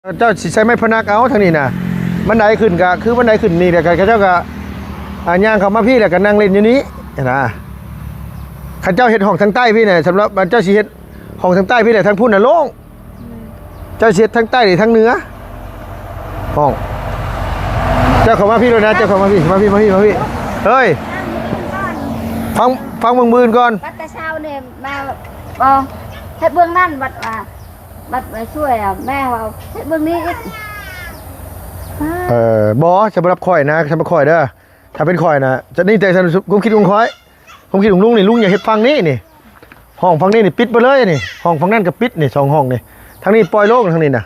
ເຈົ້າຊິໃຊ້ໄມ້ພະນັກເອົາທາງນີ້ນະ ບັນໄດຂຶ້ນກະຄືບັນໄດຂຶ້ນນີ້ ແລ້ວກະເຂົາເຈົ້າກະ ອ່າ ຍ່າງເຂົ້າມາພີ້ ແລ້ວກະນັ່ງຫຼິ້ນຢູ່ນີ້ນະ. ຄັນເຈົ້າເຮັດຫ້ອງທາງໃຕ້ພີ້ນະ ສຳລັບເຈົ້າຊິເຮັດຫ້ອງທາງໃຕ້ພີ້ແຫຼະ ທາງພຸ້ນນະໂລ່ງ. ເຈົ້າຊິເຮັດທາງໃຕ້ຫຼືທາງເໜືອຫ້ອງ? ເຈົ້າເຂົ້າມາພີ້ໂລດນະ ເຈົ້າເຂົ້າມາພີ້ ມາພີ້ ມາພີ້ ມາພີ້. ເຮີ້ຍ ຟັງ ຟັງເບິ່ງມື້ອື່ນກ່ອນ. ບັດແຕ່ເຊົ້ານີ້ມາ ບໍ່ ເຮັດເບື້ອງນັ້ນ ບັດວ່າ ບັດໄປຊ່ວຍແມ່ວ່າເຮັດເບື້ອງນີ້ອີກ. ເອີ ບໍ່ ສຳລັບຂ້ອຍນະ ສຳລັບຂ້ອຍເດີ ຖ້າເປັນຂ້ອຍນະ ຈະນີ້ແຕ່ຄວາມຄິດຂອງຂ້ອຍ ຄວາມຄິດຂອງລຸງນີ້ ລຸງຢາກເຮັດຝັ່ງນີ້ນີ້ ຫ້ອງຝັ່ງນີ້ນີ້ປິດເບິດເລີຍນີ້ ຫ້ອງຝັ່ງນັ້ນກໍປິດນີ້ ສອງຫ້ອງນີ້ ທາງນີ້ປ່ອຍໂລ່ງ ທາງນີ້ນະ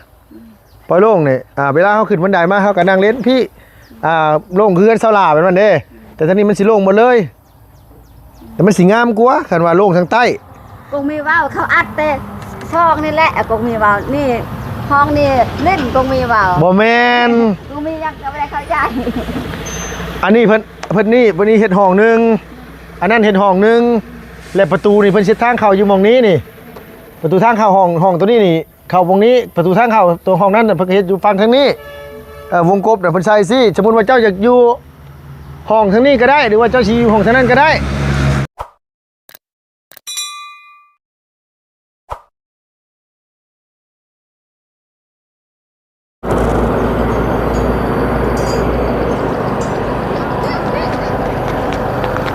ປ່ອຍໂລ່ງນີ້. ອ່າ ເວລາເຮົາຂຶ້ນບັນໄດມາ ເຮົາກໍນັ່ງຫຼິ້ນພີ້ ອ່າ ໂລ່ງຄືເຮືອນຊາວລາວແບບນັ້ນເດ້ ແຕ່ທາງນີ້ມັນຊິໂລ່ງເບິດເລີຍ ແຕ່ມັນຊິງາມກວ່າ ຄັນວ່າໂລ່ງທາງໃຕ້. ກົງມີເວົ້າ ເຂົາອັດແຕ່ຊ່ອງນີ້ແຫຼະ ກົງມີເວົ້າ ນີ້ຫ້ອງນີ້ຫຼິ້ນ ກົງມີເວົ້າ. ບໍ່ແມ່ນ ກົງມີຫຍັງກໍບໍ່ໄດ້ເຂົ້າໃຈ. ອັນນີ້ເພິ່ນ ເພິ່ນນີ້ ເພິ່ນນີ້ເຮັດຫ້ອງໜຶ່ງ ອັນນັ້ນເຮັດຫ້ອງໜຶ່ງ ແລະປະຕູນີ້ເພິ່ນເຮັດທາງເຂົ້າຢູ່ໝ່ອງນີ້ນີ້ ປະຕູທາງເຂົ້າຫ້ອງ ຫ້ອງໂຕນີ້ນີ້ ເຂົ້າວົງນີ້ ປະຕູທາງເຂົ້າໂຕຫ້ອງນັ້ນ ເພິ່ນກໍເຮັດຢູ່ຝັ່ງທາງນີ້. ເອີ ວົງກົບນະ ເພິ່ນໃສ່ຊີ້ ສົມມຸດວ່າເຈົ້າຢາກຢູ່ຫ້ອງທາງນີ້ກໍໄດ້ ຫຼືວ່າເຈົ້າຊິຢູ່ຫ້ອງທາງນັ້ນກໍໄດ້.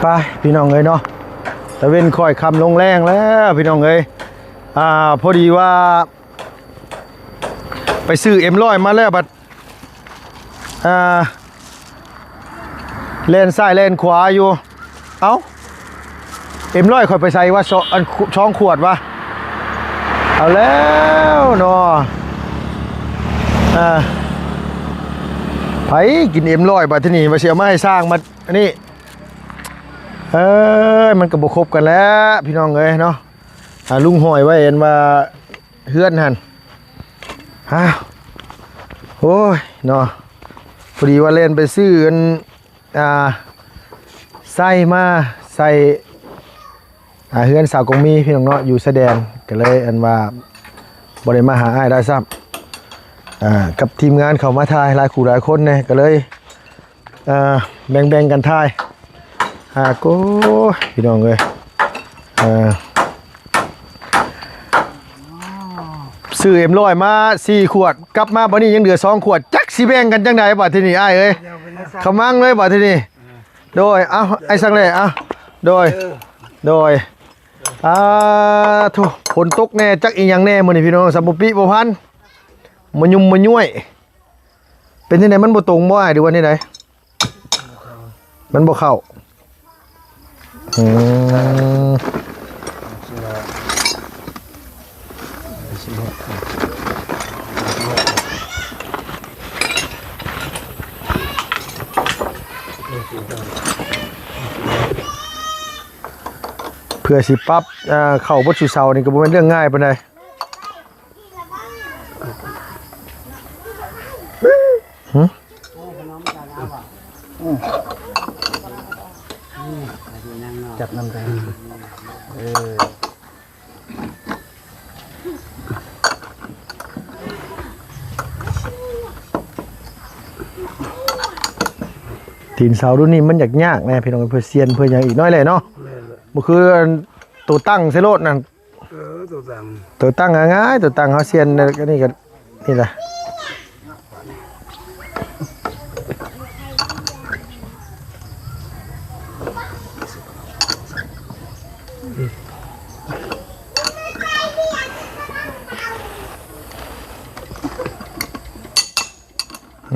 ໄປພີ່ນ້ອງເອີຍເນາະ ຕາເວັນຄ່ອຍຄ່ຳລົງແລ້ງແລ້ວພີ່ນ້ອງເອີຍ. ອ່າ ພໍດີວ່າໄປຊື້ເອັມຮ້ອຍມາແລ້ວ ບັດ ອ່າ ແລ່ນຊ້າຍແລ່ນຂວາຢູ່. ເອົ້າ ເອັມຮ້ອຍຂ້ອຍໄປໃສວະ ສ- ອັນ ສອງຂວດວະ. ເອົາແລ້ວເນາະ ອ່າ ໃຜກິນເອັມຮ້ອຍ ບັດທີນີ້ວ່າຊິເອົາມາໃຫ້ຊ່າງ ບັດອັນນີ້ ເອີຍ ມັນກໍບໍ່ຄົບກັນແລ້ວພີ່ນ້ອງເອີຍເນາະ. ອ່າ ລຸງຫ້ອຍໄວ້ອັນວ່າເຮືອນຫັ້ນ ອ້າວ ໂອ້ຍເນາະ ພໍດີວ່າແລ່ນໄປຊື້ອັນ ອ່າ ໃສ່ມາໃສ່ ອ່າ ເຮືອນສາວກົງມີພີ່ນ້ອງເນາະ ຢູ່ຊາຍແດນ ກໍເລີຍອັນວ່າບໍ່ໄດ້ມາຫາອ້າຍໄດ້ຊ້ຳ ອ່າ ກັບທີມງານເຂົ້າມາຖ່າຍຫຼາຍຄູ່ຫຼາຍຄົນແດ່ ກໍເລີຍ ອ່າ ແບ່ງໆກັນຖ່າຍ. ຫາກ ໂອ້ຍ ພີ່ນ້ອງເອີຍ ອ່າ ຊື້ເອັມຮ້ອຍມາສີ່ຂວດ ກັບມາບັດນີ້ຍັງເຫຼືອສອງຂວດ ຈັກຊິແບ່ງກັນຈັ່ງໃດບັດທີນີ້ອ້າຍເອີຍ. ຂະມັງເລີຍບັດທີນີ້. ໂດຍ ເອົ້າ ອ້າຍສັງແຫຼ້ ເອົ້າ ໂດຍ ໂດຍ. ອ່າ ໂທ້ ຝົນຕົກແດ່ ຈັກອີ່ຫຍັງແດ່ມື້ນີ້ພີ່ນ້ອງ ສຳບໍ່ປິບໍ່ພັນ ມາຫຍຸ້ມມາຍ້ວຍ. ເປັນຈັ່ງໃດ ມັນບໍ່ຕົງບໍ່ອ້າຍ ຫຼືວ່າແນວໃດ? ມັນບໍ່ເຂົ້າ ອືມ ເພື່ອຊິປັບ ເຂົ້າເບິດສູ່ເຊົານີ້ກໍບໍ່ແມ່ນເລື່ອງງ່າຍປານໃດ. ຫຶ? ຈັບນຳກັນ ເອີ ຕີນເສົາລຸ້ນນີ້ມັນຢາກຍາກແດ່ພີ່ນ້ອງ ເພື່ອຊຽນເພື່ອຫຍັງອີກໜ້ອຍແຫຼະເນາະ. ແມ່ນແຫຼະ ບໍ່ຄືອັນໂຕຕັ້ງໃສ່ໂລດນັ້ນ. ເອີ ໂຕຕັ້ງ ໂຕຕັ້ງງ່າຍໆ ໂຕຕັ້ງເຮົາຊຽນ ອັນນີ້ກໍນີ້ລະ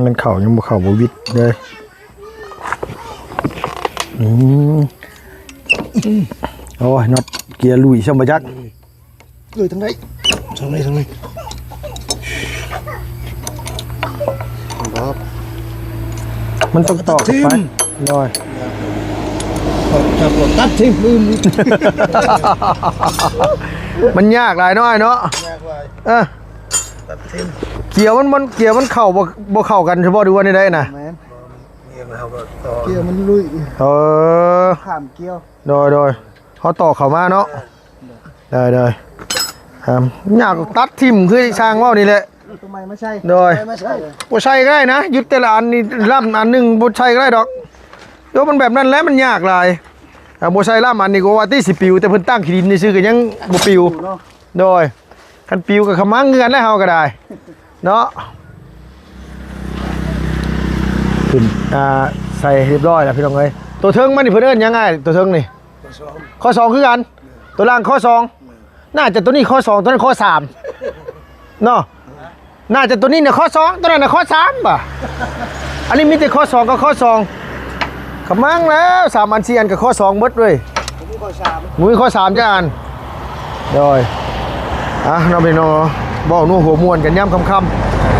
ມັນເຂົ້າ ຍັງບໍ່ເຂົ້າ ບໍ່ວິດເລີຍ. ອືມ ໂອ້ຍ ນັອດເກຍລຸຍຊ້ຳບໍ່ຈັກ. ເອີ ທາງໃດ ທາງໃດ ທາງໃດ ມັນຕ້ອງຕອກໄປ ໂດຍ ຈັບ ຕັດຖິ້ມ. ມັນຍາກຫຼາຍເນາະ ອ້າຍເນາະ. ຍາກຫຼາຍ ເອີ ຕັດຖິ້ມ ເກຍມັນ ມັນ ເກຍມັນເຂົ້າບໍ່ ບໍ່ເຂົ້າກັນ ສະເພາະ ຫຼືວ່າແນວໃດນະ? ແມ່ນ ເກຍເຮົາກໍຕໍ່ ເກຍມັນລຸຍ ເອີ ຂ້າມເກຍ ໂດຍ ໂດຍ ເຮົາຕໍ່ເຂົ້າມາເນາະ ເອີ ໂດຍ ໂດຍ ອ່າ ຍາກຕັດຖິ້ມ ຄືຊ່າງເວົ້ານີ້ແຫຼະ. ຕົວໃໝ່ມາໃສ່ ໂດຍ ຕົວໃໝ່ມາໃສ່ ບໍ່ໃສ່ກໍໄດ້ນະ ຍຶດແຕ່ລະອັນນີ້ ລ້ຳອັນໜຶ່ງ ບໍ່ໃສ່ກໍໄດ້ດອກ. ໂຍ ມັນແບບນັ້ນແຫຼະ ມັນຍາກຫຼາຍ. ອ່າ ບໍ່ໃສ່ລ້ຳອັນນີ້ກໍວ່າຕິຊິປິວ ແຕ່ເພິ່ນຕັ້ງຂີ້ດິນຊື່ໆ ກໍຍັງບໍ່ປິວ. ເນາະ ໂດຍ ຄັນປິວກໍຂະມັງຄືກັນແຫຼະ ເຮົາກໍໄດ້ເນາະ. ຂຶ້ນ ອ່າ ໃສ່ຮຽບຮ້ອຍແລ້ວພີ່ນ້ອງເອີຍ. ຕົວເທິງມັນນີ້ເພິ່ນເອີ້ນຫຍັງອ້າຍ? ຕົວເທິງນີ້ ຂໍ້ສອງ ຂໍ້ສອງຄືກັນ ຕົວລ່າງຂໍ້ສອງ. ໜ້າຈະຕົວນີ້ຂໍ້ສອງ ຕົວນັ້ນຂໍ້ສາມເນາະ. ໜ້າຈະຕົວນີ້ນະຂໍ້ສອງ ຕົວນັ້ນນະຂໍ້ສາມ ບໍ່. ອັນນີ້ມີແຕ່ຂໍ້ສອງກັບຂໍ້ສອງ ຂະມັງແລ້ວ ສາມອັນ ສີ່ອັນກໍຂໍ້ສອງເບິດເວີຍ. ບໍ່ມີຂໍ້ສາມ ບໍ່ມີຂໍ້ສາມຈັກອັນ. ໂດຍ ອ່ະ ເນາະພີ່ນ້ອງເນາະ ເວົ້ານົວຫົວມ່ວນກັນຍາມຄ່ຳ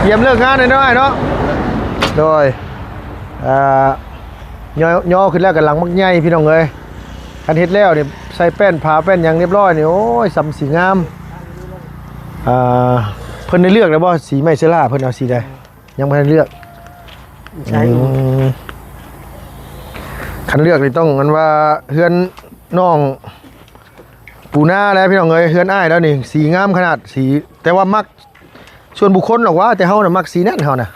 ໆ ກຽມເລີກງານແລ້ວເນາະອ້າຍເນາະ. ໂດຍ ອ່າ ຍໍ ຍໍຂຶ້ນແລ້ວກໍຫຼັງບັກໃຫຍ່ພີ່ນ້ອງເອີຍ. ຄັນເຮັດແລ້ວນີ້ ໃສ່ແປ້ນຜາແປ້ນຫຍັງຮຽບຮ້ອຍນີ້ ໂອ້ຍ ສ່ຳຊິງາມ. ອ່າ ເພິ່ນໄດ້ເລືອກແລ້ວບໍ່ ສີໄມ້ເຊື້ອລາ ເພິ່ນເອົາສີໃດ? ຍັງບໍ່ທັນເລືອກ ໃຊ່ ອືມ ຄັນເລືອກນີ້ຕ້ອງ ອັນວ່າເຮືອນນ້ອງປູນາແຫຼະພີ່ນ້ອງເອີຍ. ເຮືອນອ້າຍລາວນີ້ສີງາມຂະໜາດ ສີ ແຕ່ວ່າມັກ ສ່ວນບຸກຄົນດອກວ່າ ແຕ່ເຮົານະມັກສີນັ້ນ ເຮົານະ.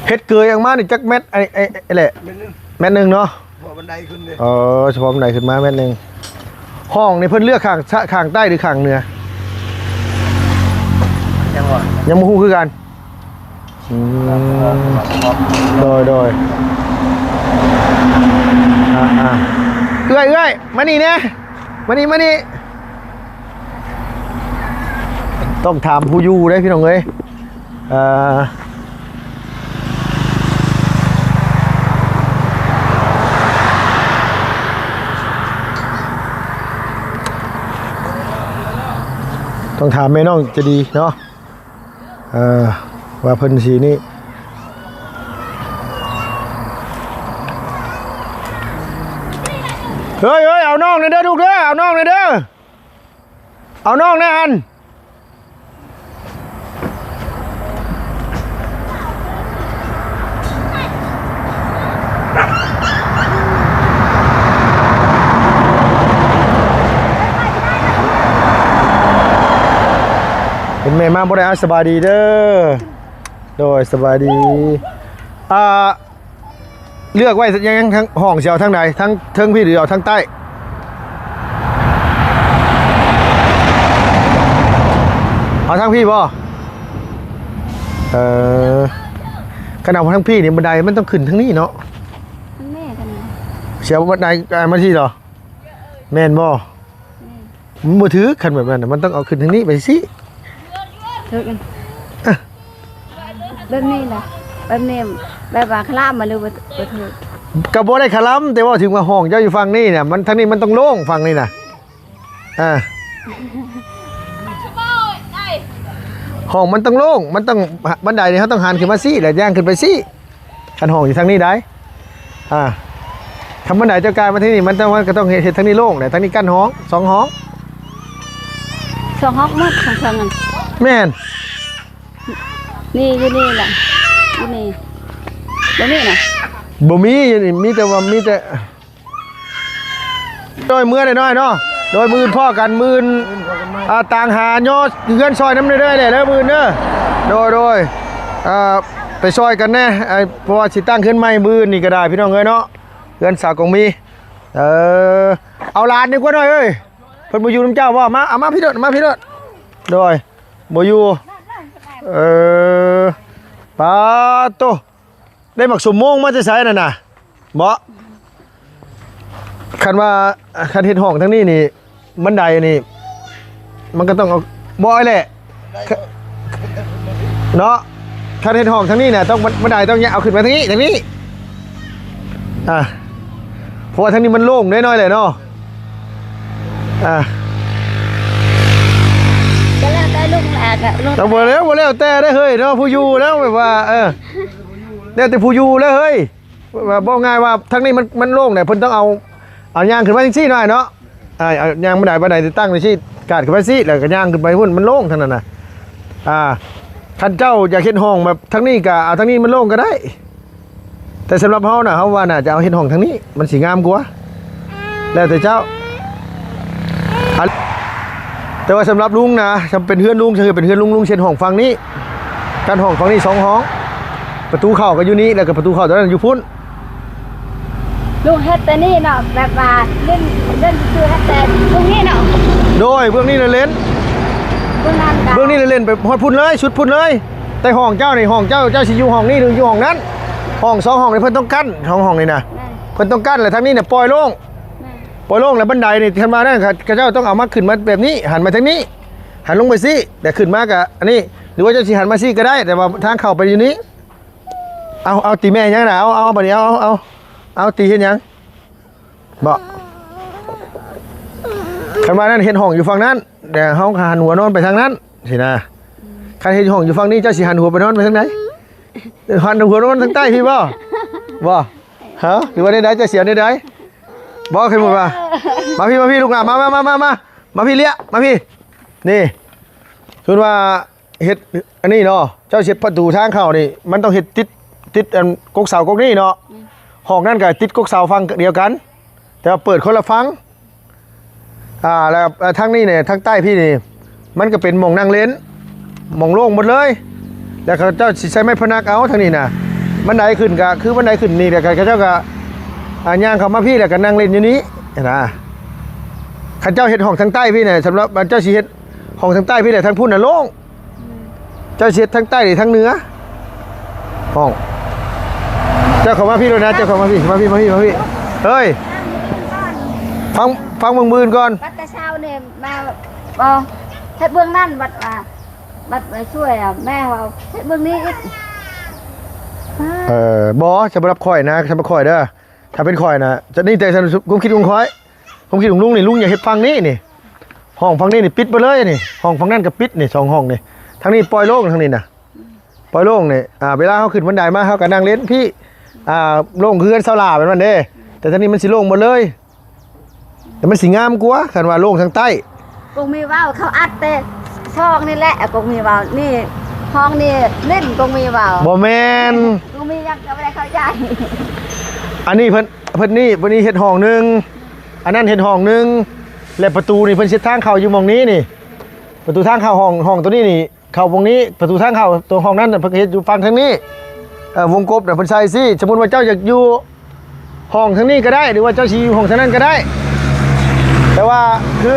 ເຮັດເກີຍອອກມານີ້ຈັກແມັດ ໄອ້ ໄອ້ ໄອ້ແຫຼະ? ແມັດໜຶ່ງ ແມັດໜຶ່ງເນາະ ເພາະບັນໄດຂຶ້ນເດ້. ເອີ ສະເພາະບັນໄດຂຶ້ນມາແມັດໜຶ່ງ. ຫ້ອງນີ້ເພິ່ນເລືອກຂ້າງ ຂ້າງໃຕ້ຫຼືຂ້າງເໜືອ? ຍັງບໍ່ ຍັງບໍ່ຮູ້ຄືກັນ. ອືມ ໂດຍ ໂດຍ ອ່າ ອ່າ ເອື້ອຍ ເອື້ອຍ ມານີ້ແດ່ ມານີ້ ມານີ້. ຕ້ອງຖາມຜູ້ຢູ່ເດ້ພີ່ນ້ອງເອີຍ. ເອີ ຕ້ອງຖາມແມ່ນ້ອງໃຈດີເນາະ. ເອີ ວ່າເພິ່ນຊິນີ້ ເຮີ້ຍ ເຮີ້ຍ ເອົານ້ອງແດ່ເດີລູກເດີ ເອົານ້ອງແດ່ເດີ ເອົານ້ອງແດ່ຫັ້ນ. ເຫັນແມ່ມາບໍ່ໄດ້ ອາ ສະບາຍດີເດີ. ໂດຍ ສະບາຍດີ. ອ່າ ເລືອກໄວ້ຍັງ ທາງຫ້ອງຊິເອົາທາງໃດ? ທາງເທິງພີ້ ຫຼື ເອົາທາງໃຕ້? ເອົາທາງພີ້ບໍ່? ເອີ ຄັນເອົາທາງພີ້ນີ້ ບັນໄດມັນຕ້ອງຂຶ້ນທາງນີ້ເນາະ. ທາງແມ່ກັນນະ ຊິເອົາບັນໄດ ອ່າ ມາພີ້ເນາະ ແມ່ນບໍ່? ແມ່ນ. ມັນບໍ່ຖືກ ຄັນແບບນັ້ນນະ ມັນຕ້ອງເອົາຂຶ້ນທາງນີ້ໄປຊີ້. ຖືກ ເອີ ແບບນີ້ນະ ແບບນີ້ ແບບວ່າຄະລຳມາ ຫຼື ບໍ່ ບໍ່ຖືກ? ກໍບໍ່ໄດ້ຄະລຳ ແຕ່ເວົ້າເຖິງວ່າຫ້ອງເຈົ້າຢູ່ຝັ່ງນີ້ນະ ມັນ ທາງນີ້ມັນຕ້ອງໂລ່ງ ຝັ່ງນີ້ນະ. ອ່າ ຫ້ອງມັນຕ້ອງໂລ່ງ ມັນຕ້ອງ ບັນໄດນີ້ເຮົາຕ້ອງຫັນຂຶ້ນມາຊີ້ ແລ້ວຍ່າງຂຶ້ນໄປຊີ້. ຄັນຫ້ອງຢູ່ທາງນີ້ໄດ໋ ອ່າ ຄັນບັນໄດເຈົ້າກາຍມາທາງນີ້ ມັນຕ້ອງ ມັນກໍຕ້ອງເຮັດ ເຮັດທາງນີ້ໂລ່ງແຫຼະ ທາງນີ້ກັ້ນຫ້ອງ ສອງຫ້ອງ. ສອງຫ້ອງໝົດ ສອງຫ້ອງນັ້ນ. ແມ່ນ ນີ້ ຢູ່ນີ້ລະ ຢູ່ນີ້ ບໍ່ມີນະ ບໍ່ມີ ຢູ່ນີ້ ມີແຕ່ວ່າ ມີແຕ່ ໂດຍ ເມືອແດ່ນ້ອຍເນາະ. ໂດຍ ມື້ອື່ນພໍ້ກັນ ມື້ອື່ນ ອ່າ ຕາງຫາຍໍເຮືອນຊ່ອຍນຳເດີ ເດີ ມື້ອື່ນເດີ. ໂດຍ ໂດຍ ອ່າ ໄປຊ່ອຍກັນແດ່ ອ່າ ເພາະວ່າຊິຕັ້ງເຮືອນໃໝ່ມື້ອື່ນນີ້ກໍໄດ້ ພີ່ນ້ອງເອີຍເນາະ ເຮືອນສາວກອງມີ. ເອີ ເອົາຫຼານດີກວ່ານ້ອຍເອີຍ ເພິ່ນບໍ່ຢູ່ນຳເຈົ້າບໍ່? ມາ ເອົາມາພີ້ໂລດ ມາພີ້ໂລດ. ໂດຍ ບໍ່ຢູ່ ເອີ ປາໂຕ ໄດ້ໝາກສົມໂມງມາແຕ່ໃສນັ້ນນະ? ເບາະ ຄັນວ່າ ຄັນເຮັດຫ້ອງທາງນີ້ນີ້ ບັນໄດນີ້ ມັນກໍຕ້ອງເອົາ ບໍ່ ອ້າຍແຫຼະ ເນາະ. ຄັນເຮັດຫ້ອງທາງນີ້ນະ ຕ້ອງ ບັນ ບັນໄດຕ້ອງເອົາຂຶ້ນມາທາງນີ້ ທາງນີ້ ອ່າ ເພາະວ່າທາງນີ້ມັນໂລ່ງເດ້ນ້ອຍແຫຼະເນາະ. ອ່າ ກໍແລ້ວແຕ່ລຸງແຫຼະ ກໍລຸງ ເອົາ ບໍ່ແລ້ວ ບໍ່ແລ້ວແຕ່ເດ້ເຮີ້ຍເນາະ ຜູ້ຢູ່ແລ້ວ ແບບວ່າ ເອີ ແລ້ວແຕ່ຜູ້ຢູ່ແລ້ວເຮີ້ຍ. ວ່າ ເວົ້າງ່າຍວ່າທາງນີ້ມັນ ມັນໂລ່ງແຫຼະ ເພິ່ນຕ້ອງເອົາ ເອົາຍ່າງຂຶ້ນມາຈັ່ງຊີ້ໜ້ອຍເນາະ. ອ່າ ເອົາຍ່າງບັນໄດ ບັນໄດຕິດຕັ້ງຈັ່ງຊີ້ ກາດຂຶ້ນມາຊີ້ ແລ້ວກໍຍ່າງຂຶ້ນໄປພຸ້ນ ມັນໂລ່ງທາງນັ້ນນະ. ອ່າ ຄັນເຈົ້າຢາກເຮັດຫ້ອງແບບທາງນີ້ ກໍເອົາທາງນີ້ມັນໂລ່ງກໍໄດ້ ແຕ່ສຳລັບເຮົານະ ເຮົາວ່າໜ້າຈະເອົາເຮັດຫ້ອງທາງນີ້ ມັນຊິງາມກວ່າ. ແລ້ວແຕ່ເຈົ້າ ອັນ ແ ແຕ່ວ່າສຳລັບລຸງນະ ສຳ ເປັນເຮືອນລຸງ ຄືເປັນເຮືອນລຸງ ລຸງຊິເຮັດຫ້ອງຝັ່ງນີ້ ກັ້ນຫ້ອງຝັ່ງນີ້ສອງຫ້ອງ ປະຕູເຂົ້າກໍຢູ່ນີ້ ແລ້ວກໍປະຕູເຂົ້າຕົວນັ້ນຢູ່ພຸ້ນ. ລຸງເຮັດແຕ່ນີ້ເນາະ ແບບວ່າເຫຼັ້ນ ເຫຼັ້ນຄືເຮັດແຕ່ເບື້ອງນີ້ເນາະ. ໂດຍ ເບື້ອງນີ້ລະເຫຼັ້ນ ເບື້ອງນັ້ນກໍ ເບື້ອງນີ້ລະເຫຼັ້ນໄປຮອດພຸ້ນເລີຍ ສຸດພຸ້ນເລີຍ. ແຕ່ຫ້ອງເຈົ້ານີ້ ຫ້ອງເຈົ້າ ເຈົ້າຊິຢູ່ຫ້ອງນີ້ ຫຼື ຢູ່ຫ້ອງນັ້ນ? ຫ້ອງສອງຫ້ອງນີ້ເພິ່ນຕ້ອງກັ້ນ ສອງຫ້ອງນີ້ນະ ແມ່ນ ເພິ່ນຕ້ອງກັ້ນ ແລ້ວທາງນີ້ນະປ່ອຍໂລ່ງ. ແມ່ນ ປ່ອຍໂລ່ງ ແລ້ວບັນໄດນີ້ ຄັນວ່ານັ້ນ ເຂົາເຈົ້າຕ້ອງເອົາມາ ຂຶ້ນມາແບບນີ້ ຫັນມາທາງນີ້ ຫັນລົງໄປຊີ້ ແລ້ວຂຶ້ນມາກະອັນນີ້ ຫຼືວ່າເຈົ້າຊິຫັນມາຊີ້ກໍໄດ້ ແຕ່ວ່າທາງເຂົ້າໄປຢູ່ນີ້. ເອົາ ເອົາ ຕີແມ່ຫຍັງນະ? ເອົາ ເອົາ ບັດນີ້ ເອົາ ເອົາ ເອົາ ຕີເຮັດຫຍັງ? ເບາະ ຄັນວ່ານັ້ນເຮັດຫ້ອງຢູ່ຝັ່ງນັ້ນ ແຕ່ເຮົາກໍຫັນຫົວນອນໄປທາງນັ້ນຊີ້ນະ. ຄັນເຮັດຫ້ອງຢູ່ຝັ່ງນີ້ ເຈົ້າຊິຫັນຫົວໄປນອນໄປທາງໃດ? ຫັນຫົວນອນທາງໃຕ້ພີ້ບໍ່? ບໍ່? ຮະ? ຫຼືວ່າແນວໃດ? ເຈົ້າຊິເອົາແນວໃດ? ບໍ່ ເຄີຍໝູດວ່າ ມາພີ້ ມາພີ້ ລູກຫຼານ ມາ ມາ ມາ ມາ ມາ ມາພີ້ເລຍ ມາພີ້ ນີ້ ສົມມຸດວ່າ ເຮັດອັນນີ້ເນາະ ເຈົ້າຊິເຮັດປະຕູທາງເຂົ້ານີ້ ມັນຕ້ອງເຮັດຕິດ ຕິດອັນກົກເສົາກົກນີ້ເນາະ. ອືມ ຫ້ອງນັ້ນກໍຕິດກົກເສົາຝັ່ງດຽວກັນ ແຕ່ວ່າເປີດຄົນລະຝັ່ງ. ອ່າ ແລ້ວ ແລ້ວທາງນີ້ນີ້ ທາງໃຕ້ພີ້ນີ້ ມັນກໍເປັນໝ່ອງນັ່ງຫຼິ້ນ ໝ່ອງໂລ່ງໝົດເລີຍ. ແລ້ວເຂົາເຈົ້າຊິໃຊ້ໄມ້ພະນັກເອົາທາງນີ້ນະ. ບັນໄດຂຶ້ນກໍຄືບັນໄດຂຶ້ນນີ້ ແລ້ວເຂົາເຈົ້າກໍ ອ່າ ຍ່າງເຂົ້າມາພີ້ ແລ້ວກໍນັ່ງຫຼິ້ນຢູ່ນີ້ນະ. ຄັນເຈົ້າເຮັດຫ້ອງທາງໃຕ້ພີ້ນະ ສຳລັບເຈົ້າຊິເຮັດ ຫ້ອງທາງໃຕ້ພີ້ແຫຼະ ທາງພຸ້ນນະໂລ່ງ. ອືມ ເຈົ້າຊິເຮັດທາງໃຕ້ ຫຼື ທາງເໜືອ? ຫ້ອງ ເຈົ້າເຂົ້າມາພີ້ໂລດນະ ເຈົ້າເຂົ້າມາພີ້ ມາພີ້ ມາພີ້ ມາພີ້. ເຮີ້ຍ ຟັງ ຟັງເບິ່ງມື້ອື່ນກ່ອນ. ບັດແຕ່ເຊົ້ານີ້ມາ ບໍ່ ເຮັດເບື້ອງນັ້ນ ບັດວ່າ ບັດໄປຊ່ວຍແມ່ເວົ້າ ເຮັດເບື້ອງນີ້ອີກ. ເອີ ບໍ່ ສຳລັບຂ້ອຍນະ ສຳລັບຂ້ອຍເດີ ຖ້າເປັນຂ້ອຍນະ ຈະນີ້ ແຕ່ຄວາມຄິດຂອງຂ້ອຍ ຄວາມຄິດຂອງລຸງນີ້ ລຸງຢາກເຮັດຝັ່ງນີ້ນີ້ ຫ້ອງຝັ່ງນີ້ນີ້ປິດເບິດເລີຍນີ້ ຫ້ອງຝັ່ງນັ້ນກໍປິດນີ້ ສອງຫ້ອງນີ້ ທາງນີ້ປ່ອຍໂລ່ງ ທາງນີ້ນະ ປ່ອຍໂລ່ງນີ້. ອ່າ ເວລາເຮົາຂຶ້ນບັນໄດມາ ເຮົາກໍນັ່ງຫຼິ້ນພີ້ ອ່າ ໂລ່ງຄືເຮືອນຊາວລາວແບບນັ້ນເດ້ ແຕ່ທາງນີ້ມັນຊິໂລ່ງໝົດເລີຍ ແຕ່ມັນຊິງາມກວ່າ ຄັນວ່າໂລ່ງທາງໃຕ້. ກົງມີເວົ້າ ເຂົາອັດແຕ່ຊ່ອງນີ້ແຫຼະ ກົງມີເວົ້າ ນີ້ ຫ້ອງນີ້ຫຼິ້ນ ກົງມີເວົ້າ. ບໍ່ແມ່ນ ກົງມີຫຍັງກໍບໍ່ໄດ້ເຂົ້າໃຈ. ອັນນີ້ເພິ່ນ ເພິ່ນນີ້ ເພິ່ນນີ້ເຮັດຫ້ອງໜຶ່ງ ອັນນັ້ນເຮັດຫ້ອງໜຶ່ງ ແລະ ປະຕູນີ້ເພິ່ນເຮັດທາງເຂົ້າຢູ່ໝ່ອງນີ້ນີ້ ປະຕູທາງເຂົ້າຫ້ອງ ຫ້ອງໂຕນີ້ນີ້ ເຂົ້າໝ່ອງນີ້ ປະຕູທາງເຂົ້າໂຕຫ້ອງນັ້ນນະ ເພິ່ນເຮັດຢູ່ຝັ່ງທາງນີ້. ເອີ ວົງກົບນະ ເພິ່ນໃສ່ຊີ້ ສົມມຸດວ່າເຈົ້າຢາກຢູ່ຫ້ອງທາງນີ້ກໍໄດ້ ຫຼືວ່າເຈົ້າຊິຢູ່ຫ້ອງທາງນັ້ນກໍໄດ້ ແຕ່ວ່າຄື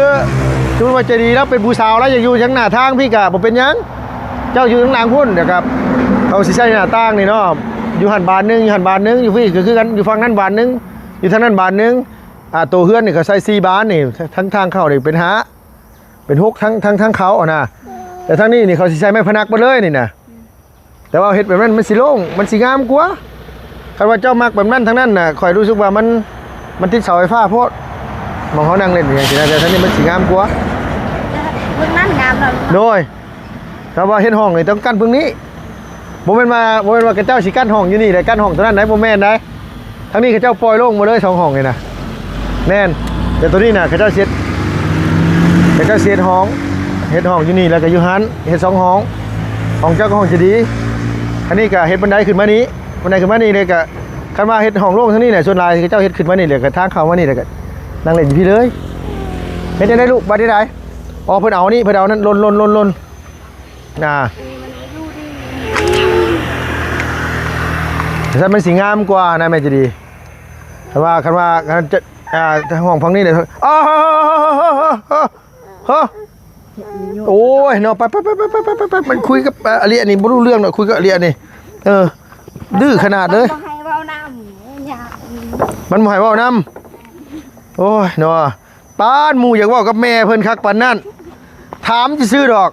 ສົມມຸດວ່າໃຈດີລາວເປັນຜູ້ສາວ ລາວຢາກຢູ່ທາງໜ້າທາງພີ້ກໍບໍ່ເປັນຫຍັງ ເຈົ້າຢູ່ທາງຫຼັງພຸ້ນ ແລ້ວກໍເຂົາຊິໃຊ້ໜ້າຕ່າງນີ້ເນາະ ຢູ່ຫັ້ນບານໜຶ່ງ ຢູ່ຫັ້ນບານໜຶ່ງ ຢູ່ພີ້ກໍຄືກັນ ຢູ່ຝັ່ງນັ້ນບານໜຶ່ງ ຢູ່ທາງນັ້ນບານໜຶ່ງ. ອ່າ ໂຕເຮືອນນີ້ເຂົາໃສ່ສີ່ບານນີ້ ທັງທາງເຂົ້ານີ້ເປັນຫ້າ ເປັນຫົກ ທັງ ທັງ ທັງເຂົ້າຫັ້ນນະ ແຕ່ທາງນີ້ນີ້ເຂົາຊິໃສ່ໄມ້ພະນັກເບິດເລີຍນີ້ນະ. ແຕ່ວ່າເຮັດແບບນັ້ນມັນຊິໂລ່ງ ມັນຊິງາມກວ່າ. ຄັນວ່າເຈົ້າມັກແບບນັ້ນທາງນັ້ນນະ ຂ້ອຍຮູ້ສຶກວ່າມັນ ມັນຕິດເສົາໄຟຟ້າໂພດ ໝ່ອງເຮົານັ່ງຫຼິ້ນຫຍັງຊີ້ນະ ແຕ່ທາງນີ້ມັນຊິງາມກວ່າ. ເບື້ອງນັ້ນງາມເນາະ. ໂດຍ ຖ້າວ່າເຮັດຫ້ອງນີ້ຕ້ອງກັ້ນເບື້ອງນີ້ ບໍ່ແມ່ນວ່າ ບໍ່ແມ່ນວ່າເຂົາເຈົ້າຊິກັ້ນຫ້ອງຢູ່ນີ້ ແລ້ວກັ້ນຫ້ອງຕົວນັ້ນໄດ໋ ບໍ່ແມ່ນໄດ໋. ທາງນີ້ເຂົາເຈົ້າປ່ອຍໂລ່ງໝົດເລີຍສອງຫ້ອງນີ້ນະ. ແມ່ນ ແຕ່ຕົວນີ້ນະເຂົາເຈົ້າຊິເຮັດ ເຂົາເຈົ້າຊິເຮັດຫ້ອງ ເຮັດຫ້ອງຢູ່ນີ້ ແລ້ວກໍຢູ່ຫັ້ນ ເຮັດສອງຫ້ອງ ຫ້ອງເຈົ້າກັບຫ້ອງເຈດີ. ອັນນີ້ກໍເຮັດບັນໄດຂຶ້ນມານີ້ ບັນໄດຂຶ້ນມານີ້ ແລ້ວກໍ ຄັນວ່າເຮັດຫ້ອງໂລ່ງທາງນີ້ນະ ສ່ວນຫຼາຍເຂົາເຈົ້າເຮັດຂຶ້ນມານີ້ ແລ້ວກໍທາງເຂົ້າມານີ້ ແລ້ວກໍນັ່ງຫຼິ້ນຢູ່ພີ້ເລີຍ. ເຮັດຈັ່ງໃດລູກ ບາດນີ້ໃດ? ອໍ ເພິ່ນເອົານີ້ ເພິ່ນເອົານັ້ນ ຫຼົ່ນໆໆໆ ອ່າ ຊັ້ນມັນຊິງາມກວ່ານະແມ່ເຈດີ. ຄັນວ່າ ຄັນວ່າ ຄັນຈະ ອ່າ ຫ້ອງຝັ່ງນີ້ເດ້ ໂອ້ ຮະ ໂອ້ຍເນາະ ໄປໆໆໆ ມັນຄຸຍກັບອາເລຍນີ້ບໍ່ຮູ້ເລື່ອງດອກ ຄຸຍກັບອາເລຍນີ້ ເອີ ດື້ຂະໜາດເລີຍ ມັນບໍ່ໃຫ້ເວົ້ານຳ ມັນບໍ່ໃຫ້ເວົ້ານຳ ໂອ້ຍເນາະ. ປານໝູ່ຢາກເວົ້າກັບແມ່ເພິ່ນຄັກປານນັ້ນ ຖາມຊື່ໆດອກ.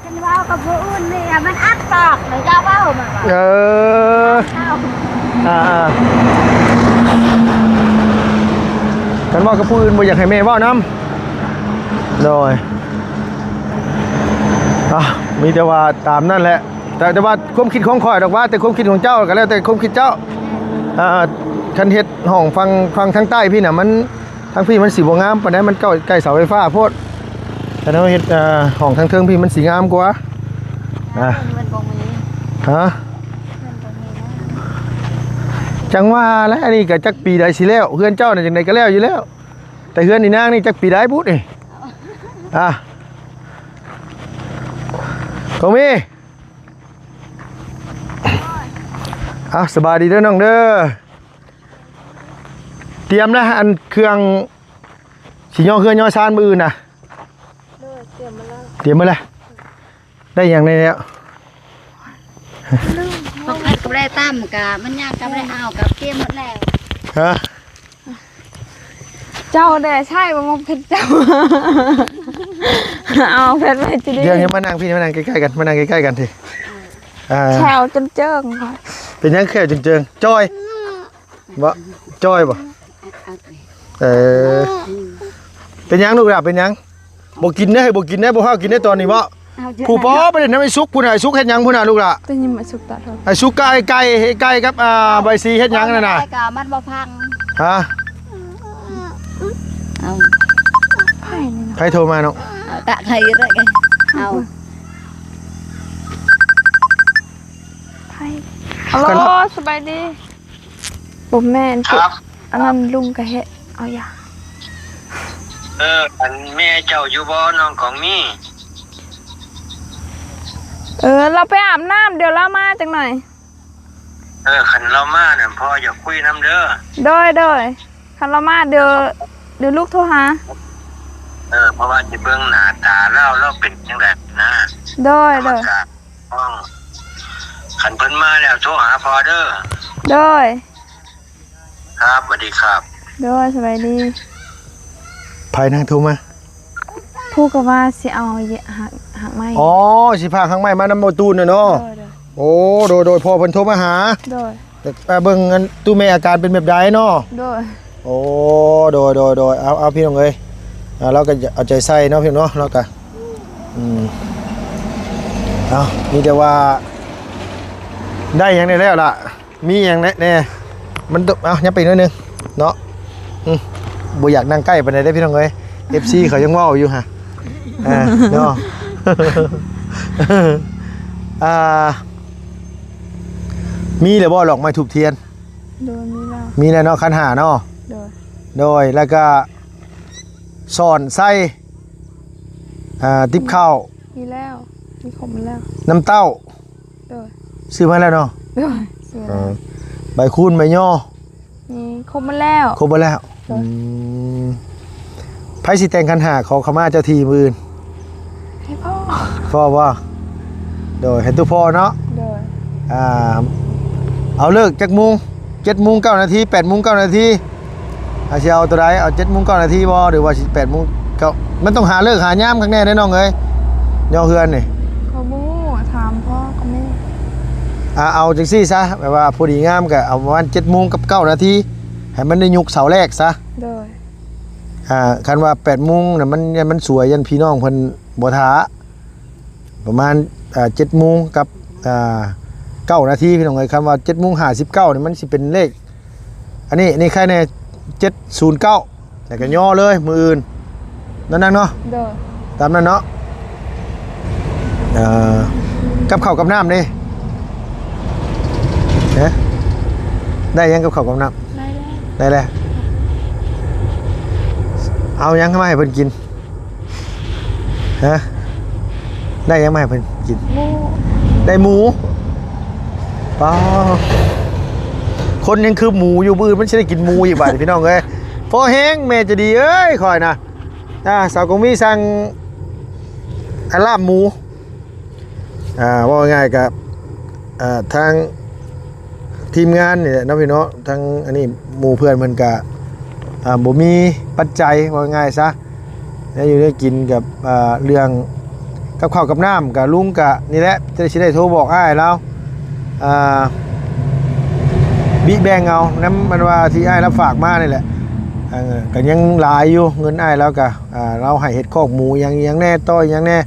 ຄັນເວົ້າກັບຜູ້ອື່ນນີ້ມັນອັດປາກ ເຈົ້າເວົ້າມາວ່າ ເອີ ເຈົ້າ ອ່າໆ ຄັນເວົ້າກັບຜູ້ອື່ນບໍ່ຢາກໃຫ້ແມ່ເວົ້ານຳ. ໂດຍ ອ່າ ມີແຕ່ວ່າຕາມນັ້ນແຫຼະ ແຕ່ ແຕ່ວ່າຄວາມຄິດຂອງຂ້ອຍດອກ ວ່າແຕ່ຄວາມຄິດຂອງເຈົ້າກໍແລ້ວແຕ່ຄວາມຄິດເຈົ້າ. ອ່າ ຄັນເຮັດຫ້ອງຝັ່ງ ຝັ່ງທາງໃຕ້ພີ້ນະ ມັນ ທາງພີ້ມັນຊິບໍ່ງາມປານໃດ ມັນໃກ້ ໃກ້ເສົາໄຟຟ້າໂພດ. ຄັນເຮົາເຮັດ ອ່າ ຫ້ອງທາງເທິງພີ້ມັນຊິງາມກວ່າ ອ່າ ເງິນບໍ່ມີ ຮະ ເງິນບໍ່ມີນະ. ຈັ່ງວ່າແຫຼະ ອັນນີ້ກໍຈັກປີໃດຊິແລ້ວ ເຮືອນເຈົ້ານະຈັ່ງໃດກໍແລ້ວຢູ່ແລ້ວ ແຕ່ເຮືອນອີນາງນີ້ຈັກປີໃດພຸ້ນນີ້. ອ່ະ ກອງມີ ເອົາ ສະບາຍດີເດີນ້ອງເດີ. ຕຽມແລ້ວ ອັນເຄື່ອງຊິຍໍເຮືອຍໍຊານມື້ອື່ນນະ? ໂດຍ ຕຽມໝົດແລ້ວ ຕຽມໝົດແລ້ວ. ໄດ້ຫຍັງແດ່ແລ້ວ? ບັກເຜັດກໍບໍ່ໄດ້ຕຳ ກະມັນຍາກກໍບໍ່ໄດ້ເອົາ ກະຕຽມໝົດແລ້ວ. ຮະ? ເຈົ້າແດ່ໃຊ້ບໍ່ໝາກເຜັດເຈົ້າ ເອົາເຜັດໄວ້ຊິດີ. ດຽວນີ້ມານັ່ງພີ້ ມານັ່ງໃກ້ໆກັນ ມານັ່ງໃກ້ໆກັນທີ ອ່າ ແຂ້ວຈົນເຈິງ. ເປັນຫຍັງແຂ້ວຈົນເຈິງ? ຈ່ອຍບໍ່? ຈ່ອຍບໍ່? ເອີ ເປັນຫຍັງລູກຫຼ້າ ເປັນຫຍັງ? ບໍ່ກິນເດ້ ບໍ່ກິນເດ້ ບໍ່ພາກິນເດ້ຕອນນີ້ບໍ? ຜູ້ປໍໄປຫຼິ້ນນຳໄອ້ສຸກພຸ້ນນະ ໄອ້ສຸກເຮັດຫຍັງພຸ້ນນະລູກຫຼ້າ? ໄດ້ຍິນໄອ້ສຸກຕະໂທ ໄອ້ສຸກກັບໄອ້ໄກ່ ໄອ້ໄກ່ກັບ ອ່າ ໃບສີເຮັດຫຍັງນັ້ນນະ? ໄກ່ກໍມັນບໍ່ຟັງ. ຮະ? ເອົາ ໃຜໂທມານ້ອງ? ເອົາ ຕະໄຂ່ເລີຍ ເອົາ ໃຜ? ຮັລໂຫຼ ສະບາຍດີ. ບໍ່ແມ່ນ ອັນນັ້ນລຸງກະເຮັດ ເອົາຢາ. ເອີ ອັນແມ່ເຈົ້າຢູ່ບໍ່ ນ້ອງກອງມີ? ເອີ ລາວໄປອາບນ້ຳ ດຽວລາວມາຈັກໜ່ອຍ. ເອີ ຄັນລາວມານັ້ນ ພໍ່ຢາກຄຸຍນຳເດີ. ໂດຍ ໂດຍ ຄັນລາວມາ ດຽວ ດຽວລູກໂທຫາ. ເອີ ເພາະວ່າຊິເບິ່ງໜ້າຕາລາວ ລາວເປັນຈັ່ງໃດນະ. ໂດຍ ໂດຍ ຄັນເພິ່ນມາແລ້ວໂທຫາພໍ່ເດີ. ໂດຍ ຄັບ ສະຫວັດດີຄັບ. ໂດຍ ສະຫວັດດີ. ໃຜນະໂທມາ? ຜູ້ກໍວ່າຊິເອົາ ຫາກ ຫາກໄມ້. ອໍ ຊິພາຫາກໄມ້ມານຳບໍ່ຕູນນະເນາະ. ໂດຍ ໂດຍ. ໂອ້ ໂດຍ ໂດຍ ພໍ່ເພິ່ນໂທມາຫາ. ໂດຍ. ເບິ່ງອັນຕູ້ແມ່ອາການເປັນແບບໃດເນາະ. ໂດຍ. ໂອ້ ໂດຍ ໂດຍ ໂດຍ ເອົາ ເອົາ ພີ່ນ້ອງເອີຍ ເອົາ ລາວກໍເອົາໃຈໃສ່ເນາະ ພີ່ນ້ອງເນາະ ລາວກໍ ອືມ ເອົາ ມີແຕ່ວ່າ ໄດ້ຫຍັງແດ່ແລ້ວລະ ມີຫຍັງແດ່ແດ່ ມັນ ເອົາ ຍັບໄປໜ້ອຍໜຶ່ງເນາະ. ອືມ ບໍ່ຢາກນັ່ງໃກ້ປານໃດເດ້ ພີ່ນ້ອງເອີຍ ເອັຟຊີເຂົາຍັງເວົ້າຢູ່ຫະ ເອີ ເນາະ. ອ່າ ມີແລ້ວບໍ່ດອກໄມ້ທູບທຽນ? ໂດຍ ມີແລ້ວ ມີແລ້ວເນາະ ຂັນຫ້າເນາະ. ໂດຍ ໂດຍ ແລ້ວກະ ຊ້ອນໃສ່ ອ່າ ຕິບເຂົ້າ ມີແລ້ວ ມີຄົບໝົດແລ້ວ ນ້ຳເຕົ້າ. ໂດຍ ຊື້ມາແລ້ວເນາະ. ໂດຍ ຊື້ມາແລ້ວ ເອີ ໃບຄູນໃບຍໍ ມີຄົບໝົດແລ້ວ ຄົບໝົດແລ້ວ. ໂດຍ ອືມ ໃຜຊິແຕ່ງຂັນຫ້າຂໍຂະມາເຈົ້າທີ່ມື້ອື່ນ? ໃຫ້ພໍ່ ພໍ່ບໍ່? ໂດຍ ໃຫ້ຕູ້ພໍ່ເນາະ. ໂດຍ ອ່າ ເອົາເລີກຈັກໂມງ? ເຈັດໂມງເກົ້ານາທີ ແປດໂມງເກົ້ານາທີ ອາ ຊິເອົາໂຕໃດ? ເອົາເຈັດໂມງເກົ້ານາທີບໍ່ ຫຼືວ່າຊິແປດໂມງເກົ້າ? ມັນຕ້ອງຫາເລີກຫາຍາມຄັກແນ່ເດ້ນ້ອງເອີຍ ຍໍເຮືອນນີ້. ຂ້ອຍບໍ່ຮູ້ ຖາມພໍ່ກັບແມ່. ອາ ເອົາຈັ່ງຊີ້ຊະ ແບບວ່າພໍດີງາມ ກະເອົາປະມານເຈັດໂມງກັບເກົ້ານາທີ ໃຫ້ມັນໄດ້ຍົກເສົາແລກຊະ. ໂດຍ ອາ ຄັນວ່າແປດໂມງນະ ມັນ ຢ້ານມັນສວຍ ຢ້ານພີ່ນ້ອງເພິ່ນບໍ່ຖ້າ. ປະມານ ເອີ ເຈັດໂມງກັບ ເອີ ເກົ້ານາທີ ພີ່ນ້ອງເອີຍ. ຄຳວ່າເຈັດໂມງຫ້າສິບເກົ້ານີ້ ມັນຊິເປັນເລກ ອັນນີ້ ນີ້ໃຄແນ່ ເຈັດສູນເກົ້າ ແລ້ວກໍຍໍເລີຍມື້ອື່ນ ນັ້ນນະເນາະ. ໂດຍ ຕາມນັ້ນເນາະ. ເອີ ກັບເຂົ້າກັບນ້ຳເດ້ ຮະ ໄດ້ຫຍັງກັບເຂົ້າກັບນ້ຳ? ໄດ້ແລ້ວ ໄດ້ແລ້ວ. ເອົາຫຍັງມາໃຫ້ເພິ່ນກິນ? ຮະ ໄດ້ຫຍັງມາໃຫ້ເພິ່ນກິນ? ໝູ ໄດ້ໝູ. ປ້າ ຄົນຍັງຄືໝູຢູ່ ມື້ອື່ນມັນຊິໄດ້ກິນໝູອີກບາດນີ້ ພີ່ນ້ອງເອີຍ. ພໍແຮງ ແມ່ໃຈດີເອີຍ ຂ້ອຍນະ. ອ່າ ສາວກອງມີສັ່ງ ອາ ລາບໝູ. ອ່າ ເວົ້າງ່າຍໆ ກະ ອ່າ ທາງທີມງານນີ້ແຫຼະເນາະ ພີ່ນ້ອງເນາະ ທາງອັນນີ້ໝູ່ເພື່ອນເພິ່ນກະ ອ່າ ບໍ່ມີປັດໄຈ ເວົ້າງ່າຍໆ ຊະ ແນວຢູ່ແນວກິນກັບ ອ່າ ເລື່ອງກັບເຂົ້າກັບນ້ຳ ກະລຸງກະນີ້ແຫຼະ ຈະຊິໄດ້ໂທບອກອ້າຍລາວ ອ່າ ບິແບ່ງເອົານຳ ອັນວ່າທີ່ອ້າຍລາວຝາກມານີ້ແຫຼະ. ເອີ ກະຍັງຫຼາຍຢູ່ ເງິນອ້າຍລາວກະ ອ່າ ລາວໃຫ້ເຮັດຄອກໝູຫຍັງ ອີ່ຫຍັງແດ່ ຕໍ່ອີ່ຫຍັງແດ່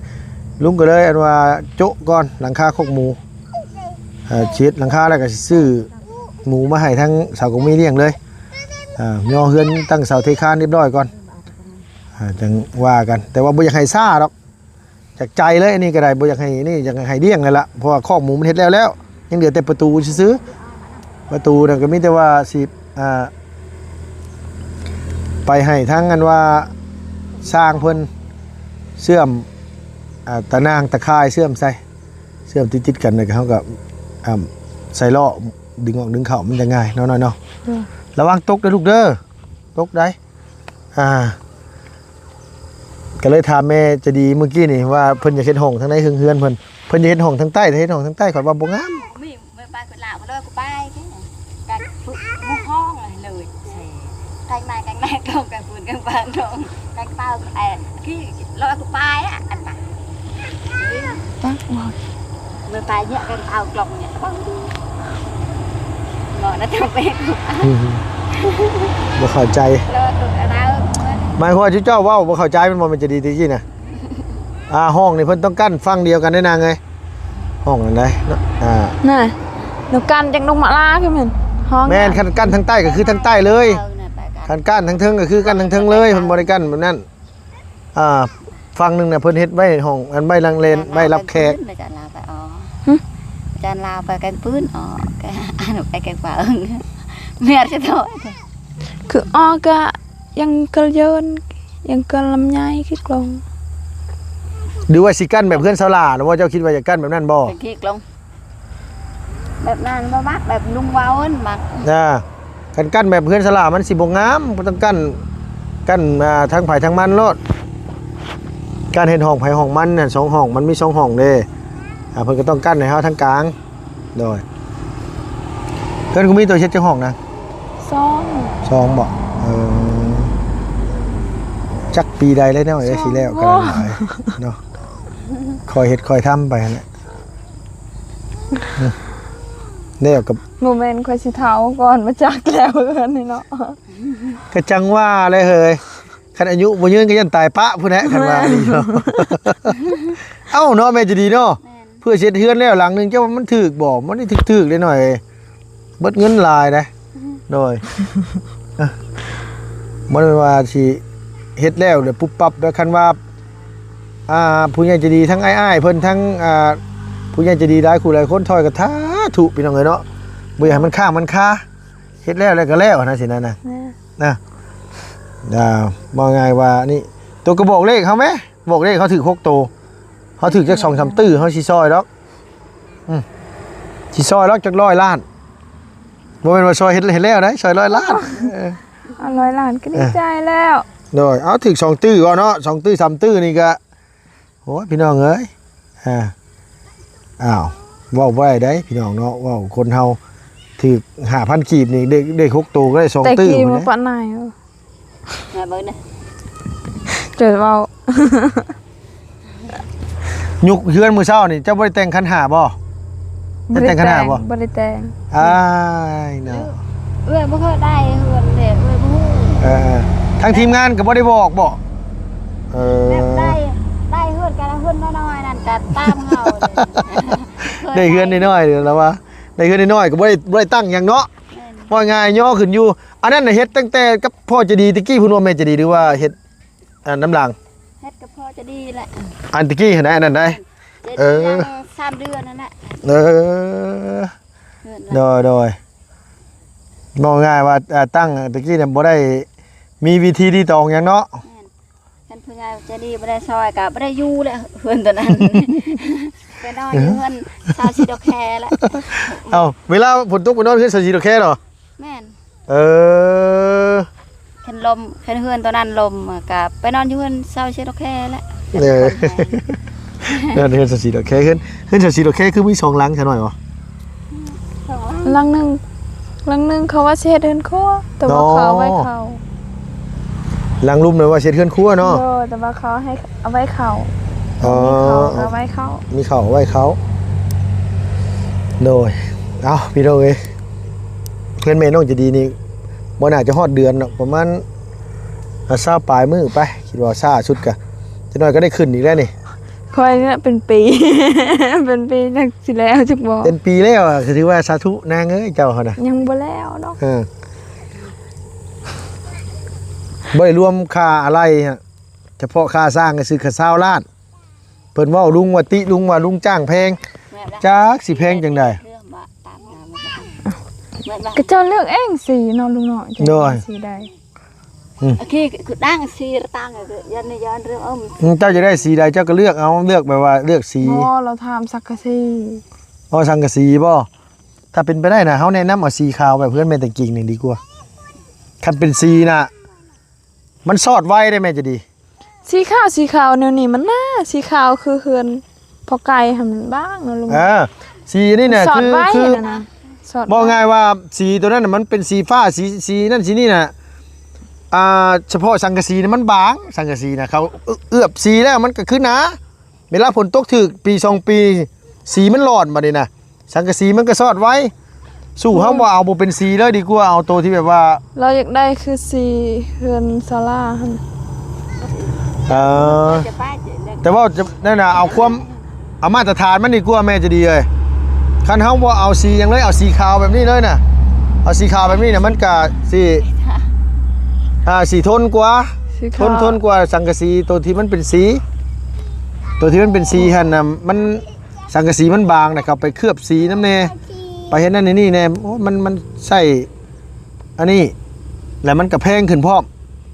ລຸງກໍເລີຍ ອັນວ່າ ໂຈະກ່ອນຫຼັງຄາຄອກໝູ ເອີ ຊິເຮັດຫຼັງຄາແລ້ວກໍຊິຊື້ໝູມາໃຫ້ທາງສາວກອງມີລ້ຽງເລີຍ ເອີ ຍໍເຮືອນຕັ້ງເສົາເທຄານຮຽບຮ້ອຍກ່ອນ ເອີ ຈັ່ງວ່າກັນ. ແຕ່ວ່າບໍ່ຢາກໃຫ້ຊ້າດອກ ຈາກໃຈເລີຍ ອັນນີ້ກໍໄດ້ ບໍ່ຢາກໃຫ້ນີ້ ຢາກໃຫ້ລ້ຽງນັ້ນລະ ເພາະວ່າຄອກໝູມັນເຮັດແລ້ວແລ້ວ ຍັງເຫຼືອແຕ່ປະຕູຊື່ໆ. ປະຕູນັ້ນກໍມີແຕ່ວ່າຊິ ອ່າ ໄປໃຫ້ທາງ ອັນວ່າ ຊ່າງເພິ່ນ ເຊື່ອມ ອ່າ ຕາໜ່າງຕາຂ່າຍເຊື່ອມໃສ່ ເຊື່ອມຕິດໆກັນ ແລ້ວກໍເຮົາກໍ ອ່າ ໃສ່ລໍ້ດຶງອອກດຶງເຂົ້າ ມັນຈະງ່າຍເນາະ ນ້ອຍເນາະ. ເອີ ລະວັງຕົກເດີລູກເດີ ຕົກໄດ໋. ອ່າ ກໍເລີຍຖາມແມ່ໃຈດີມື້ກີ້ນີ້ວ່າ ເພິ່ນຢາກເຮັດຫ້ອງທາງໃດເຮືອນເພິ່ນ ເພິ່ນຢາກເຮັດຫ້ອງທາງໃຕ້ ຖ້າເຮັດຫ້ອງທາງໃຕ້ຂ້ອຍວ່າບໍ່ງາມ. ມີ Mày ba cứ lạ mà lôi của ba cái này. Cái phụ mua hông này lười. Cái này, cái này không, cái phụ, cái bạn không. Cái tao, à, cái lôi của ba á, anh ta. Tắt rồi. Mày ba nhớ cái tao lông nhá. Bông đi. Ngồi nó tao bé của ba. ບໍ່ເຂົ້າໃຈ Lôi của tao. ໝາຍຄວາມວ່າເຈົ້າເວົ້າບໍ່ເຂົ້າໃຈ ແມ່ນບໍ່? ແມ່ນໃຈດີຕະກີ້ນະ ອ່າ ຫ້ອງນີ້ເພິ່ນຕ້ອງກັ້ນຝັ່ງດຽວກັນໄດ໋ນາງເອີຍ. ຫ້ອງນັ້ນໄດ໋ເນາະ ອ່າ ນະ ໜູກັນຈັກນົກມະລາຄືແມ່ນ ຫ້ອງ ແມ່ນ ຄັນກັ້ນທາງໃຕ້ກໍຄືທາງໃຕ້ເລີຍ ຄັນກັ້ນທາງເທິງກໍຄືກັ້ນທາງເທິງເລີຍ ເພິ່ນບໍ່ໄດ້ກັ້ນແບບນັ້ນ. ອ່າ ຝັ່ງໜຶ່ງນະເພິ່ນເຮັດໄວ້ຫ້ອງ ອັນໄວ້ລາງເລນ ໄວ້ຮັບແຂກ. ອາຈານລາວໄປ ອໍ ຫຶ ອາຈານລາວໄປແກງປືນ ອໍ ແກງ ອ່ານໄປແກງປາ ເອີ ແມ່ນຈະໂທດ ຄື ອໍ ກະ ຍັງເກີນເຢິນ ຍັງເກີນລຳໄຍຄືກລົງ. ຫຼືວ່າຊິກັ້ນແບບເຮືອນສາລານະບໍ່? ເຈົ້າຄິດວ່າຈະກັ້ນແບບນັ້ນບໍ່? ເປັນຂີ້ກລົງ ແບບນັ້ນບໍ່ມັກ ແບບລຸງເວົ້າຫັ້ນມັກ. ອ່າ ຄັນກັ້ນແບບເຮືອນສາລາມັນຊິບໍ່ງາມ ບໍ່ຕ້ອງກັ້ນ ກັ້ນ ອ່າ ທາງໃຜທາງມັນໂລດ. ການເຮັດຫ້ອງໃຜຫ້ອງມັນນະ ສອງຫ້ອງ ມັນມີສອງຫ້ອງເດ້ ອ່າ ເພິ່ນກໍຕ້ອງກັ້ນໃຫ້ເຮົາທາງກາງ. ໂດຍ ເຮືອນກໍມີໂຕເຮັດຈັກຫ້ອງນະ? ສອງ ສອງບໍ? ເອີ ຈັກປີໃດແລ້ວເນາະ ຊິແລ້ວກໍຫຼາຍເນາະ ຄ່ອຍເຮັດຄ່ອຍທຳໄປຫັ້ນແຫຼະ ແລ້ວກໍ ບໍ່ແມ່ນຂ້ອຍຊິເຖົ້າກ່ອນ ມາຈັກແລ້ວເຮືອນນີ້ເນາະ ກໍຈັ່ງວ່າແຫຼະເຮີຍ. ຄັນອາຍຸບໍ່ຍືນກໍຢ້ານຕາຍປະພຸ້ນແຫຼະ ຄັນວ່ານີ້ເນາະ ເອົ້າເນາະ ແມ່ນຈະດີເນາະ ແມ່ນ ເພື່ອຊິເຮັດເຮືອນແລ້ວຫຼັງໜຶ່ງ ເຈົ້າວ່າມັນຖືກບໍ່? ມັນໄດ້ຖືກໆເດ້ນ້ອຍ ເບິດເງິນຫຼາຍເດ້. ໂດຍ ບໍ່ແມ່ນວ່າຊິເຮັດແລ້ວແລ້ວປຸບປັບເດ້ ຄັນວ່າ ອ່າ ຜູ້ໃຫຍ່ໃຈດີ ທັງອ້າຍໆເພິ່ນ ທັງ ອ່າ ຜູ້ໃຫຍ່ໃຈດີຫຼາຍຄູ່ຫຼາຍຄົນຊ່ອຍ ກໍສາທຸ ພີ່ນ້ອງເອີຍເນາະ ບໍ່ຢາກໃຫ້ມັນຄ້າງມັນຄາ ເຮັດແລ້ວແລ້ວກໍແລ້ວນະ ຊີ້ນະ ນະ ນະ ອ່າ ເວົ້າງ່າຍວ່ານີ້ ໂຕກໍບອກເລກເຮົາແມ ບອກເລກເຮົາຖືກຫົກໂຕ ເຮົາຖືກຈັກສອງສາມຕື້ ເຮົາຊິຊ່ອຍດອກ ອືມ ຊິຊ່ອຍດອກຈັກຮ້ອຍລ້ານ ບໍ່ແມ່ນວ່າຊ່ອຍເຮັດ ເຮັດແລ້ວໄດ໋ ຊ່ອຍຮ້ອຍລ້ານ ເອີ ເອົາຮ້ອຍລ້ານກໍດີໃຈແລ້ວ ໂດຍ ເອົາຖືກສອງຕື້ເນາະ ສອງຕື້ສາມຕື້ນີ້ກໍ ໂອ້ຍ ພີ່ນ້ອງເອີຍ ອ່າ ອ້າວ ເວົ້າບໍ່ໄດ້ເດ້ພີ່ນ້ອງເນາະ ເວົ້າຄົນເຮົາຖືກຫ້າພັນກີບນີ້ ເດັກ ເດັກຫົກໂຕກໍໄດ້ສອງຕື້ ແຕ່ກີ້ ພຸ້ນເດ້ ມາປານໃດ ມາເບິ່ງເດີ ຈະເວົ້າ ຍຸກເຮືອນມື້ເຊົ້ານີ້ ເຈົ້າບໍ່ໄດ້ແຕ່ງຂັນຫ້າບໍ່? ບໍ່ໄດ້ແຕ່ງຂັນຫ້າບໍ່? ບໍ່ໄດ້ແຕ່ງ ອ້າຍເນາະ ເອື້ອຍບໍ່ເຄີຍໄດ້ເຮືອນເດ້ ເອື້ອຍບໍ່ຮູ້ ເອີ ທາງທີມງານກໍບໍ່ໄດ້ບອກບໍ່? ເອີ ແບບໄດ້ ໄດ້ເຮືອນກະເຮືອນນ້ອຍໆນັ້ນກະຕາມເຮົາເລີຍ ໄດ້ເຮືອນນ້ອຍໆ ແລ້ວວ່າ ໄດ້ເຮືອນນ້ອຍໆ ກໍບໍ່ໄດ້ ບໍ່ໄດ້ຕັ້ງຫຍັງເນາະ ແມ່ນ ວ່າງ່າຍຍໍຂຶ້ນຢູ່ ອັນນັ້ນນະເຮັດຕັ້ງແຕ່ກັບພໍ່ໃຈດີແຕ່ກີ້ພຸ້ນບໍ່ ແມ່ໃຈດີ ຫຼືວ່າເຮັດ ອ່າ ນຳຫຼັງ? ເຮັດກັບພໍ່ໃຈດີແຫຼະ ອັນແຕ່ກີ້ຫັ້ນນະ ອັນນັ້ນໃດ ເອີ ສາມເດືອນນັ້ນແຫຼະ ເອີ ເຮືອນລະ ໂດຍໆ ເວົ້າງ່າຍວ່າ ອ່າ ຕັ້ງແຕ່ກີ້ນະບໍ່ໄດ້ມີວິທີຕີຕອງຫຍັງເນາະ ແມ່ນ ຄັນຜູ້ໃຫຍ່ໃຈດີບໍ່ໄດ້ຊ່ອຍກໍບໍ່ໄດ້ຢູ່ແຫຼະ ເຮືອນຕົວນັ້ນ ໄປນອນຢູ່ເຮືອນຊາວຊີດອກແຄແຫຼະ ເອົ້າ ເວລາຝົນຕົກໄປນອນເຮືອນຊາວຊີດອກແຄເນາະ? ແມ່ນ ເອີ ຄັນລົມ ຄັນເຮືອນຕົວນັ້ນລົມ ກໍໄປນອນຢູ່ເຮືອນຊາວຊີດອກແຄແຫຼະ ເອີ ນອນເຮືອນຊາວຊີດອກແຄ ເຮືອນ ເຮືອນຊາວຊີດອກແຄຄືມີສອງຫຼັງຊະໜ້ອຍບໍ່? ຫຼັງໜຶ່ງ ຫຼັງໜຶ່ງເຂົາວ່າຊິເຮັດເຮືອນຄົວ ແຕ່ວ່າເຂົາເອົາໄວ້ເຂົ້າ ຫຼັງລຸ່ມນະວ່າຊິເຮັດເຮືອນຄົວເນາະ ໂດຍ ແຕ່ວ່າເຂົາໃຫ້ເອົາໄວ້ເຂົ້າ ອໍ ມີເຂົ້າເອົາໄວ້ເຂົ້າ ມີເຂົ້າເອົາໄວ້ເຂົ້າ ໂດຍ ເອົ້າ ພີ່ນ້ອງເອີຍ ເຮືອນແມ່ນ້ອງໃຈດີນີ້ບໍ່ໜ້າຈະຮອດເດືອນດອກ ປະມານ ອ່າ ຊາວປາຍມື້ໄປ ຄິດວ່າຊ້າສຸດກະ ຈັກໜ້ອຍກໍໄດ້ຂຶ້ນອີກແລ້ວນີ້ ຂ້ອຍນີ້ເປັນປີ ເປັນປີຈັກຊິແລ້ວຈັກບໍ່ ເປັນປີແລ້ວ ກໍຖືວ່າສາທຸນາງເອີຍ ເຈົ້າຫັ້ນນະ ຍັງບໍ່ແລ້ວດອກ ເອີ ບໍ່ໄດ້ລວມຄ່າອາໄຫຼ່ ສະເພາະຄ່າສ້າງກໍຊື້ກະຊາວລ້ານ ເພິ່ນເວົ້າລຸງວ່າຕິ ລຸງວ່າລຸງຈ້າງແພງ ແມ່ນລະ ຈັກຊິແພງຈັ່ງໃດ ເລື່ອງວ່າຕາມງາມ ແມ່ນລະ ກໍເຈົ້າເລືອກເອງສີເນາະ ລຸງເນາະ ໂດຍ ສີໃດ ອືມ ໂອເຄ ຄືຕັ້ງສີຕັ້ງ ຢ້ານນີ້ຢ້ານເລື່ອງ ອືມ ເຈົ້າຢາກໄດ້ສີໃດເຈົ້າກໍເລືອກເອົາ ເລືອກແບບວ່າເລືອກສີ. ບໍ່ ລາວຖາມສັງກະສີ. ອໍ ສັງກະສີບໍ? ຖ້າເປັນໄປໄດ້ນະ ເຮົາແນະນຳເອົາສີຂາວແບບເຮືອນແມ່ຕາກິ່ງນີ້ດີກວ່າ. ຄັນເປັນສີນະ ມັນຊອດໄວເດ້ແມ່ຈະດີ. ສີຂາວ ສີຂາວແນວນີ້ມັນໜາ ສີຂາວຄືເຮືອນພໍ່ໄກ່ຫັ້ນມັນບາງເນາະລຸງ. ເອີ ສີອັນນີ້ນະ ມັນຊອດໄວ ຄື ຄື ຫັ້ນນະ ຊອດໄວ. ເວົ້າງ່າຍວ່າສີໂຕນັ້ນນະ ມັນເປັນສີຟ້າ ສີ ສີນັ້ນສີນີ້ນະ ອ່າ ສະເພາະສັງກະສີນະມັນບາງ ສັງກະສີນະ ເຂົາເອ- ເອືອບສີແລ້ວມັນກໍຄືໜາ. ເວລາຝົນຕົກຖືກປີສອງປີ ສີມັນຫຼອນບາດນີ້ນະ ສັງກະສີມັນກໍຊອດໄວ. ສູ້ເຮົາ ອືມ ບໍ່ເອົາ ບໍ່ເປັນສີເລີຍ ດີກວ່າເອົາໂຕທີ່ແບບວ່າ ລາວຢາກໄດ້ຄືສີເຮືອນສາລາຫັ້ນ. ເອີ ແຕ່ວ່າຈະ ນັ້ນນະ ເອົາຄວາມ ເອົາມາດຕະຖານມັນດີກວ່າແມ່ຈະດີເອີຍ. ຄັນເຮົາບໍ່ເອົາສີຫຍັງເລີຍ ເອົາສີຂາວແບບນີ້ເລີຍນະ ເອົາສີຂາວແບບນີ້ນະ ມັນກະຊິ ອ່າ ຊິທົນກວ່າ ສີຂາວ ທົນ ທົນກວ່າສັງກະສີໂຕທີ່ມັນເປັນສີ ໂຕທີ່ມັນເປັນສີຫັ້ນນະ ມັນ ສັງກະສີມັນບາງນະ ເຂົາໄປເຄືອບສີນຳແດ່ ໄປເຮັດນັ້ນເຮັດນີ້ແດ່. ໂອ້ ມັນ ມັນໃຊ້ອັນນີ້ ແລ້ວມັນກໍແພງຂຶ້ນພ້ອມ.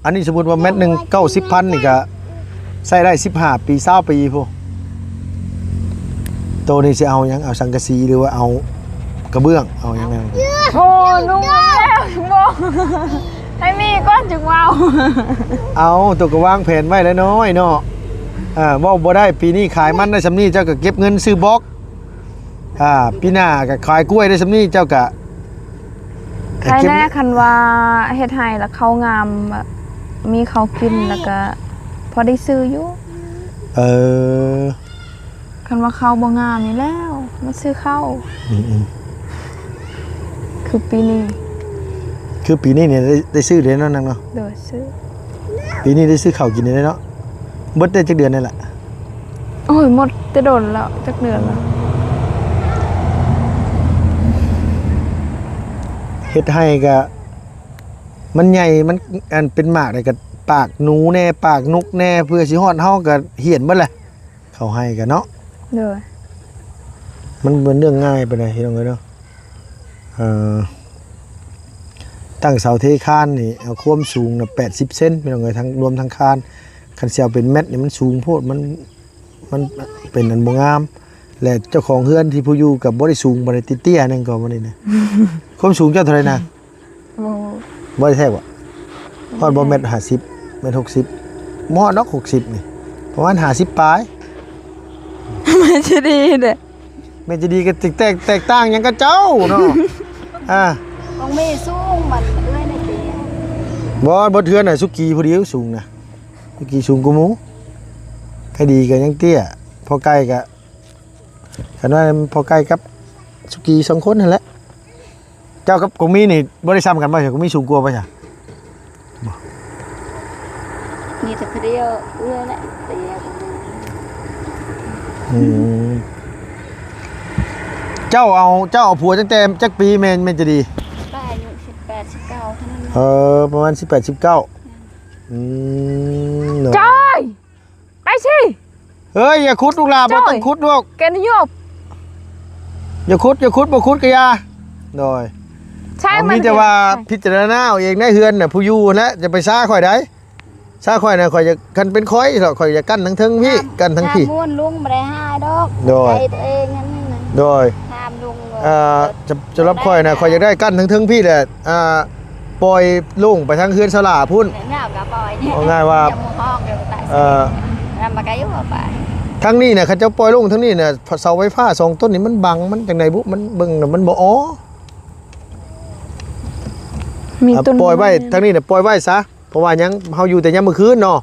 ອັນນີ້ສົມມຸດວ່າແມັດໜຶ່ງເກົ້າສິບພັນນີ້ ກໍໃຊ້ໄດ້ສິບຫ້າປີ ຊາວປີພຸ້ນ. ໂຕນີ້ຊິເອົາຫຍັງ? ເອົາສັງກະສີ ຫຼືວ່າເອົາກະເບື້ອງ? ເອົາຫຍັງແນ່? ໂອ້ ນຸ່ງແລ້ວ ບໍ່ ໃຫ້ມີກ່ອນຈຶ່ງເວົ້າ. ເອົາ ໂຕກໍວາງແຜນໄວ້ແລ້ວນ້ອຍເນາະ. ອ່າ ເວົ້າບໍ່ໄດ້ ປີນີ້ຂາຍມັນໄດ້ສ່ຳນີ້ ເຈົ້າກໍເກັບເງິນຊື້ບລັອກ. ອ່າ ປີໜ້າກໍຂາຍກ້ວຍໄດ້ສ່ຳນີ້ ເຈົ້າກໍ ໃຄແນ່ ເກັບ ຄັນວ່າເຮັດໄຮ່ແລ້ວເຂົ້າງາມ ມີເຂົ້າກິນ ແລ້ວກໍພໍໄດ້ຊື້ຢູ່. ເອີ ຄັນວ່າເຂົ້າບໍ່ງາມນີ້ແລ້ວ ມາຊື້ເຂົ້າ. ອືມໆ ຄືປີນີ້ ຄືປີນີ້ນີ້ໄດ້ ໄດ້ຊື້ເດ້ເນາະ ນາງເນາະ. ໂດຍ ຊື້ ປີນີ້ໄດ້ຊື້ເຂົ້າກິນໄດ້ເນາະ. ເບິດໄດ້ຈັກເດືອນແລ້ວລະ? ໂອ້ຍ ໝົດແຕ່ດົນແລ້ວ ຈັກເດືອນແລ້ວ. ເຮັດໄຮ່ກະມັນໃຫຍ່ ມັນ ອັນ ເປັນໝາກແລ້ວກະປາກໜູແດ່ ປາກນົກແດ່ ເພື່ອຊິຮອດເຮົາກະຫ້ຽນເບິດແຫຼະ ເຂົ້າໄຮ່ກະເນາະ. ໂດຍ ມັນບໍ່ແມ່ນເລື່ອງງ່າຍປານໃດ ພີ່ນ້ອງເອີຍເນາະ. ເອີ ຕັ້ງເສົາເທຄານນີ້ ເອົາຄວາມສູງນະ ແປດສິບເຊັນ ພີ່ນ້ອງເອີຍ ທັງ ລວມທັງຄານ. ຄັນຊິເອົາເປັນແມັດນີ້ມັນສູງໂພດ ມັນ ມັນເປັນອັນບໍ່ງາມ ແລະ ເຈົ້າຂອງເຮືອນທີ່ຜູ້ຢູ່ກໍບໍ່ໄດ້ສູງປານໃດ ເຕ້ຍໆ ໜຶ່ງກໍບໍ່ໄດ້ນະ. ຄວາມສູງເຈົ້າເທົ່າໃດນະ? ບໍ່ ບໍ່ໄດ້ແທ້ບໍ່? ຮອດບໍ່ແມັດຫ້າສິບ ແມັດຫົກສິບ? ບໍ່ຮອດດອກຫົກສິບນີ້ ປະມານຫ້າສິບປາຍ. ແມ່ຈະດີເດ້ ແມ່ຈະດີກໍແຕກ ແຕກຕ່າງຫຍັງກັບເຈົ້າເນາະ. ອ່າ ຂອງແມ່ສູງ ມັນເອື້ອຍໃນເຕຍ ບໍ່ ບໍ່ເທື່ອນະ ສຸກີຜູ້ດຽວສູງນະ ສຸກີສູງກວ່າໝູ່. ໃຜດີກໍຍັງເຕ້ຍ ພໍ່ໄກ່ກໍ ຄັນວ່າພໍ່ໄກ່ກັບສຸກີສອງຄົນຫັ້ນແຫຼະ. ເຈົ້າກັບກົງມີນີ້ບໍ່ໄດ້ຊ່ຳກັນບໍ່? ກົງມີສູງກວ່າບໍ່ຊະ? ມີແຕ່ຜູ້ດຽວເອື້ອຍແຫຼະ ເຕຍ. ອືມ ເຈົ້າເອົາ ເຈົ້າເອົາຜົວຕັ້ງແຕ່ຈັກປີແມ່ນ ແມ່ນຈະດີ? ອາຍຸສິບແປດ ສິບເກົ້າເທົ່ານັ້ນ. ເອີ ປະມານສິບແປດ ສິບເກົ້າ. ອືມ ເນາະ ຈ້ອຍ ໄປຊິ ເຮີ້ຍ ຢ່າຂຸດລູກຫຼ້າ ບໍ່ຕ້ອງຂຸດລູກ ແກນຍົບ ຢ່າຂຸດ ຢ່າຂຸດ ບໍ່ຂຸດກໍຢ່າ. ໂດຍ ໃຊ່ ເອົາ ມັນມີແຕ່ວ່າພິຈາລະນາເອົາເອງໃນເຮືອນນະ ຜູ້ຢູ່ຫັ້ນແຫຼະ ຢ່າໄປຊ້າຂ້ອຍໃດ. ຊ້າຂ້ອຍນະ ຂ້ອຍຢາກ ຄັນເປັນຂ້ອຍເນາະ ຂ້ອຍຢາກກັ້ນທາງເທິງພີ້ ກັ້ນທາງພີ້. ຫ້າມລຸງບໍ່ໄດ້ຫາຍດອກ ໂດຍ ໃຈຕົວເອງນັ້ນນະ. ໂດຍ ຫ້າມລຸງ ເອີ ສຳ ສຳລັບຂ້ອຍນະ ຂ້ອຍຢາກໄດ້ກັ້ນເທິງໆ ພີ້ແຫຼະ ອ່າ ປ່ອຍໂລ່ງໄປທາງເຮືອນສາລາພຸ້ນ. ເວົ້າງ່າຍວ່າ ເອີ ທາງນີ້ນະ ຄັນເຈົ້າປ່ອຍລົງທາງນີ້ນະ ເສົາໄຟຟ້າສອງຕົ້ນນີ້ມັນບັງ ມັນຈັ່ງໃດບຸ ມັນເບິ່ງນະ ມັນບໍ່ອໍ ມີ ອ່າ ຕົ້ນ ປ່ອຍໄວ້ ໄມ້ ທາງນີ້ນະ ປ່ອຍໄວ້ຊະ. ເພາະວ່າຫຍັງ ເຮົາຢູ່ແຕ່ຍາມມື້ຄືນເນາະ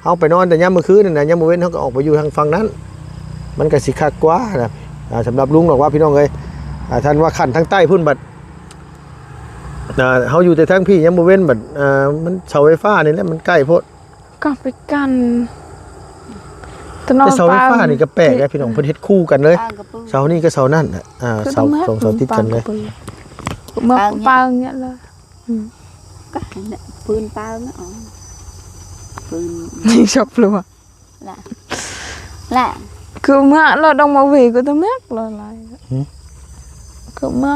ເຮົາໄປນອນແຕ່ຍາມມື້ຄືນນັ້ນນະ ຍາມມື້ເວັນເຮົາກໍອອກໄປຢູ່ທາງຝັ່ງນັ້ນ ມັນກໍຊິຄັກກວ່ານະ. ອ່າ ສຳລັບລຸງດອກວ່າ ພີ່ນ້ອງເອີຍ ອ່າ ທ່ານວ່າຂັ້ນທາງໃຕ້ພຸ້ນບັດ ອ່າ ເຮົາຢູ່ແຕ່ທາງພີ້ ຍາມມື້ເວັນບັດ ອ່າ ມັນເສົາໄຟຟ້ານີ້ແຫຼະ ມັນໃກ້ໂພດ ກໍໄປກັ້ນ ແຕ່ເສົາໄຟຟ້ານີ້ກໍແປກເດ້ພີ່ນ້ອງ ເພິ່ນເຮັດຄູ່ກັນເລີຍ ເສົານີ້ກັບເສົານັ້ນນະ ອ່າ ເສົາສອງເສົາຕິດກັນເລີຍ ເມືອງປາງເລີຍ. ອືມ ກໍຫັ້ນແຫຼະ ປືນປາງເນາະ ປືນ ຍິງສັບປະຫຼວດ ລະ ລະ ຄືເມືອລະ ດອກມະຫວີ ກໍຕະແມັກລະຫຼາຍ ຫືມ ຄືເມືອ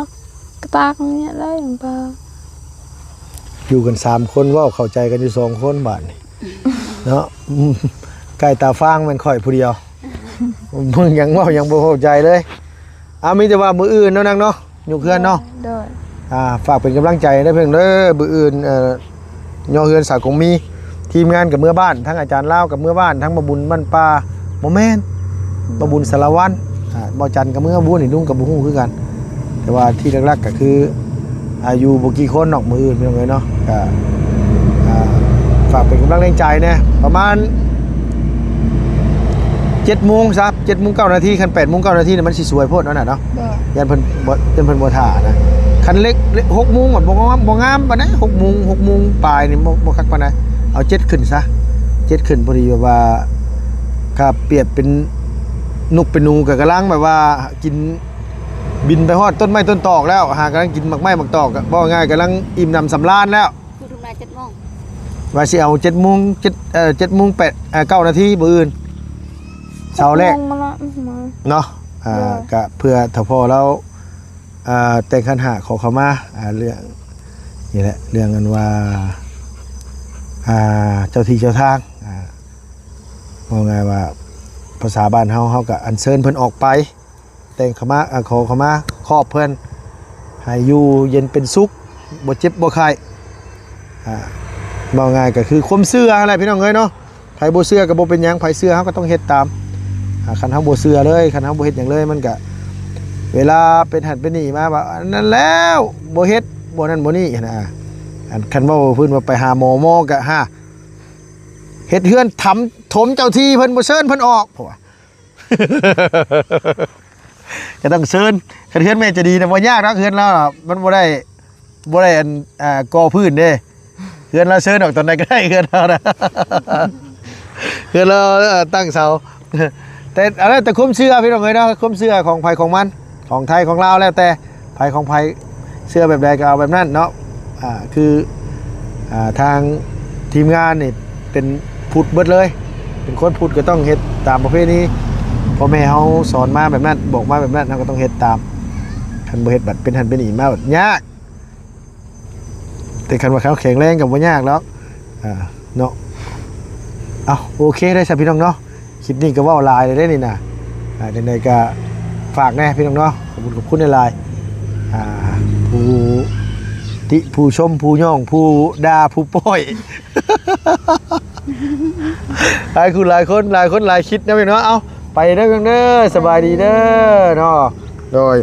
ກະຕາກເນີ້ຍເລີຍ ປາ ຢູ່ກັນສາມຄົນ ເວົ້າເຂົ້າໃຈກັນຢູ່ສອງຄົນບາດນີ້ເນາະ. ອືມ ໃກ້ຕາຟາງແມ່ນຂ້ອຍຜູ້ດຽວ ເບິ່ງຫຍັງເວົ້າຫຍັງບໍ່ເຂົ້າໃຈເລີຍ. ອາ ມີແຕ່ວ່າມື້ອື່ນເນາະນາງເນາະ ຍົກເຮືອນເນາະ. ໂດຍ ອາ ຝາກເປັນກຳລັງໃຈເດີເພິ່ນເດີ. ມື້ອື່ນ ເອີ ຍໍເຮືອນສາກົງມີ ທີມງານກໍເມືອບ້ານ ທັງອາຈານລາວກໍເມືອບ້ານ ທັງບ່າວບຸນບ້ານປ່າ ບໍ່ແມ່ນ ບ່າວບຸນສາລະວັນ ອາ ບ່າວຈັນກໍເມືອ ບຸນນີ້ລຸງກໍບໍ່ຮູ້ຄືກັນ. ແຕ່ວ່າທີ່ຫຼັກໆກໍຄື ອາ ຢູ່ບໍ່ກີ່ຄົນດອກມື້ອື່ນ ພີ່ນ້ອງເອີຍເນາະ. ກໍ ອາ ຝາກເປັນກຳລັງແຮງໃຈແດ່ ປະມານເຈັດໂມງຊະ ເຈັດໂມງເກົ້ານາທີ. ຄັນແປດໂມງເກົ້ານາທີນີ້ມັນຊິສວຍໂພດເນາະນະເນາະ. ໂດຍ ຢ້ານເພິ່ນບໍ່ ຢ້ານເພິ່ນບໍ່ຖ້ານະ. ຄັນເລັກ ເລັກ ຫົກໂມງ ບໍ່ງາມ ບໍ່ງາມປານໃດ. ຫົກໂມງ ຫົກໂມງປາຍນີ້ບໍ່ ບໍ່ຄັກປານໃດ. ເອົາເຈັດຂຶ້ນຊະ ເຈັດຂຶ້ນ ພໍດີແບບວ່າຖ້າປຽບເປັນນົກເປັນໜູ ກໍກຳລັງແບບວ່າກິນ ບິນໄປຮອດຕົ້ນໄມ້ຕົ້ນຕອກແລ້ວ ຫາກຳລັງກິນໝາກໄມ້ໝາກຕອກ. ເວົ້າງ່າຍກຳລັງອີ່ມໜຳສຳລານແລ້ວ. ຄືທຸກນາຍເຈັດໂມງ ວ່າຊິເອົາເຈັດໂມງ ເຈັດ ເອີ ເຈັດໂມງແປດ ເອີ ເກົ້ານາທີມື້ອື່ນເຊົ້າແລກ ຫົກໂມງມາລະ ອືມ ມາເນາະ. ອາ ໂດຍ ກະເພື່ອຖ້າພໍ່ລາວ ອາ ແຕ່ງຂັນຫ້າຂໍເຂົ້າມາ ອາ ເລື່ອງນີ້ແຫຼະ ເລື່ອງອັນວ່າ ອາ ເຈົ້າທີ່ເຈົ້າທາງ ອາ ເວົ້າງ່າຍວ່າພາສາບ້ານເຮົາ ເຮົາກະອັນເຊີນເພິ່ນອອກໄປ ແຕ່ງເຂົ້າມາ ອາ ຂໍເຂົ້າມາຄອບເພິ່ນ ໃຫ້ຢູ່ເຢັນເປັນສຸກ ບໍ່ເຈັບບໍ່ໄຂ້. ອາ ເວົ້າງ່າຍກໍຄືຄວາມເຊື່ອຫັ້ນແຫຼະ ພີ່ນ້ອງເອີຍເນາະ. ໃຜບໍ່ເຊື່ອກໍບໍ່ເປັນຫຍັງ ໃຜເຊື່ອເຮົາກໍຕ້ອງເຮັດຕາມ. ອາ ຄັນເຮົາບໍ່ເຊື່ອເລີຍ ຄັນເຮົາບໍ່ເຮັດຫຍັງເລີຍ ມັນກະ ເວລາເປັນຫັ້ນເປັນນີ້ມາວ່າ ອັນນັ້ນແລ້ວ ບໍ່ເຮັດ ບໍ່ນັ້ນບໍ່ນີ້ຫັ້ນນະ. ອັນ ຄັນເວົ້າພື້ນວ່າໄປຫາໝໍ ໝໍກະຫາເຮັດເຮືອນຖາມຖົມເຈົ້າທີ່ເພິ່ນ ບໍ່ເຊີນເພິ່ນອອກ ເພາະວ່າ ກໍຕ້ອງເຊີນ. ຄັນເຮືອນແມ່ໃຈດີນະ ບໍ່ຍາກດອກ ເຮືອນລາວນະ ມັນບໍ່ໄດ້ ບໍ່ໄດ້ອັນ ອ່າ ກໍ່ພື້ນເດ້. ເຮືອນລາວເຊີນອອກຕອນໃດກໍໄດ້ ເຮືອນລາວນະ ເຮືອນລາວ ເອີ ຕັ້ງເສົາ. ແຕ່ອັນນັ້ນແຕ່ຄວາມເຊື່ອ ພີ່ນ້ອງເອີຍເນາະ ຄວາມເຊື່ອຂອງໃຜຂອງມັນ ຂອງໄທຂອງລາວ ແລ້ວແຕ່ໃຜຂອງໃຜ ເຊື່ອແບບໃດກໍເອົາແບບນັ້ນເນາະ. ອ່າ ຄື ອ່າ ທາງທີມງານນີ້ເປັນພຸດເບິດເລີຍ ເປັນຄົນພຸດກໍຕ້ອງເຮັດຕາມປະເພນີ ພໍ່ແມ່ເຮົາສອນມາແບບນັ້ນ ບອກມາແບບນັ້ນ ເຮົາກໍຕ້ອງເຮັດຕາມ. ຄັນບໍ່ເຮັດບັດເປັນຫັ້ນເປັນນີ້ມາ ບັດຍາກ. ແຕ່ຄັນວ່າເຮົາແຂງແຮງກໍບໍ່ຍາກດອກ ອ່າ ເນາະ. ເອົາ ໂອເຄເດີຊະພີ່ນ້ອງເນາະ ຄລິບນີ້ກໍເວົ້າຫຼາຍແລ້ວເດ້ນີ້ນະ. ອ່າ ຈັ່ງໃດກໍຝາກແດ່ພີ່ນ້ອງເນາະ ຂອບຄຸນ ຂອບຄຸນຫຼາຍໆ ອ່າ ຜູ້ຕິ ຜູ້ຊົມ ຜູ້ຍ້ອງ ຜູ້ດ່າ ຜູ້ປ້ອຍ ຫຼາຍຄູ່ຫຼາຍຄົນ ຫຼາຍຄົນຫຼາຍຄິດນະພີ່ນ້ອງເນາະ. ເອົາ ໄປເດີພີ່ນ້ອງເດີ ສະບາຍດີເດີເນາະ. ໂດຍ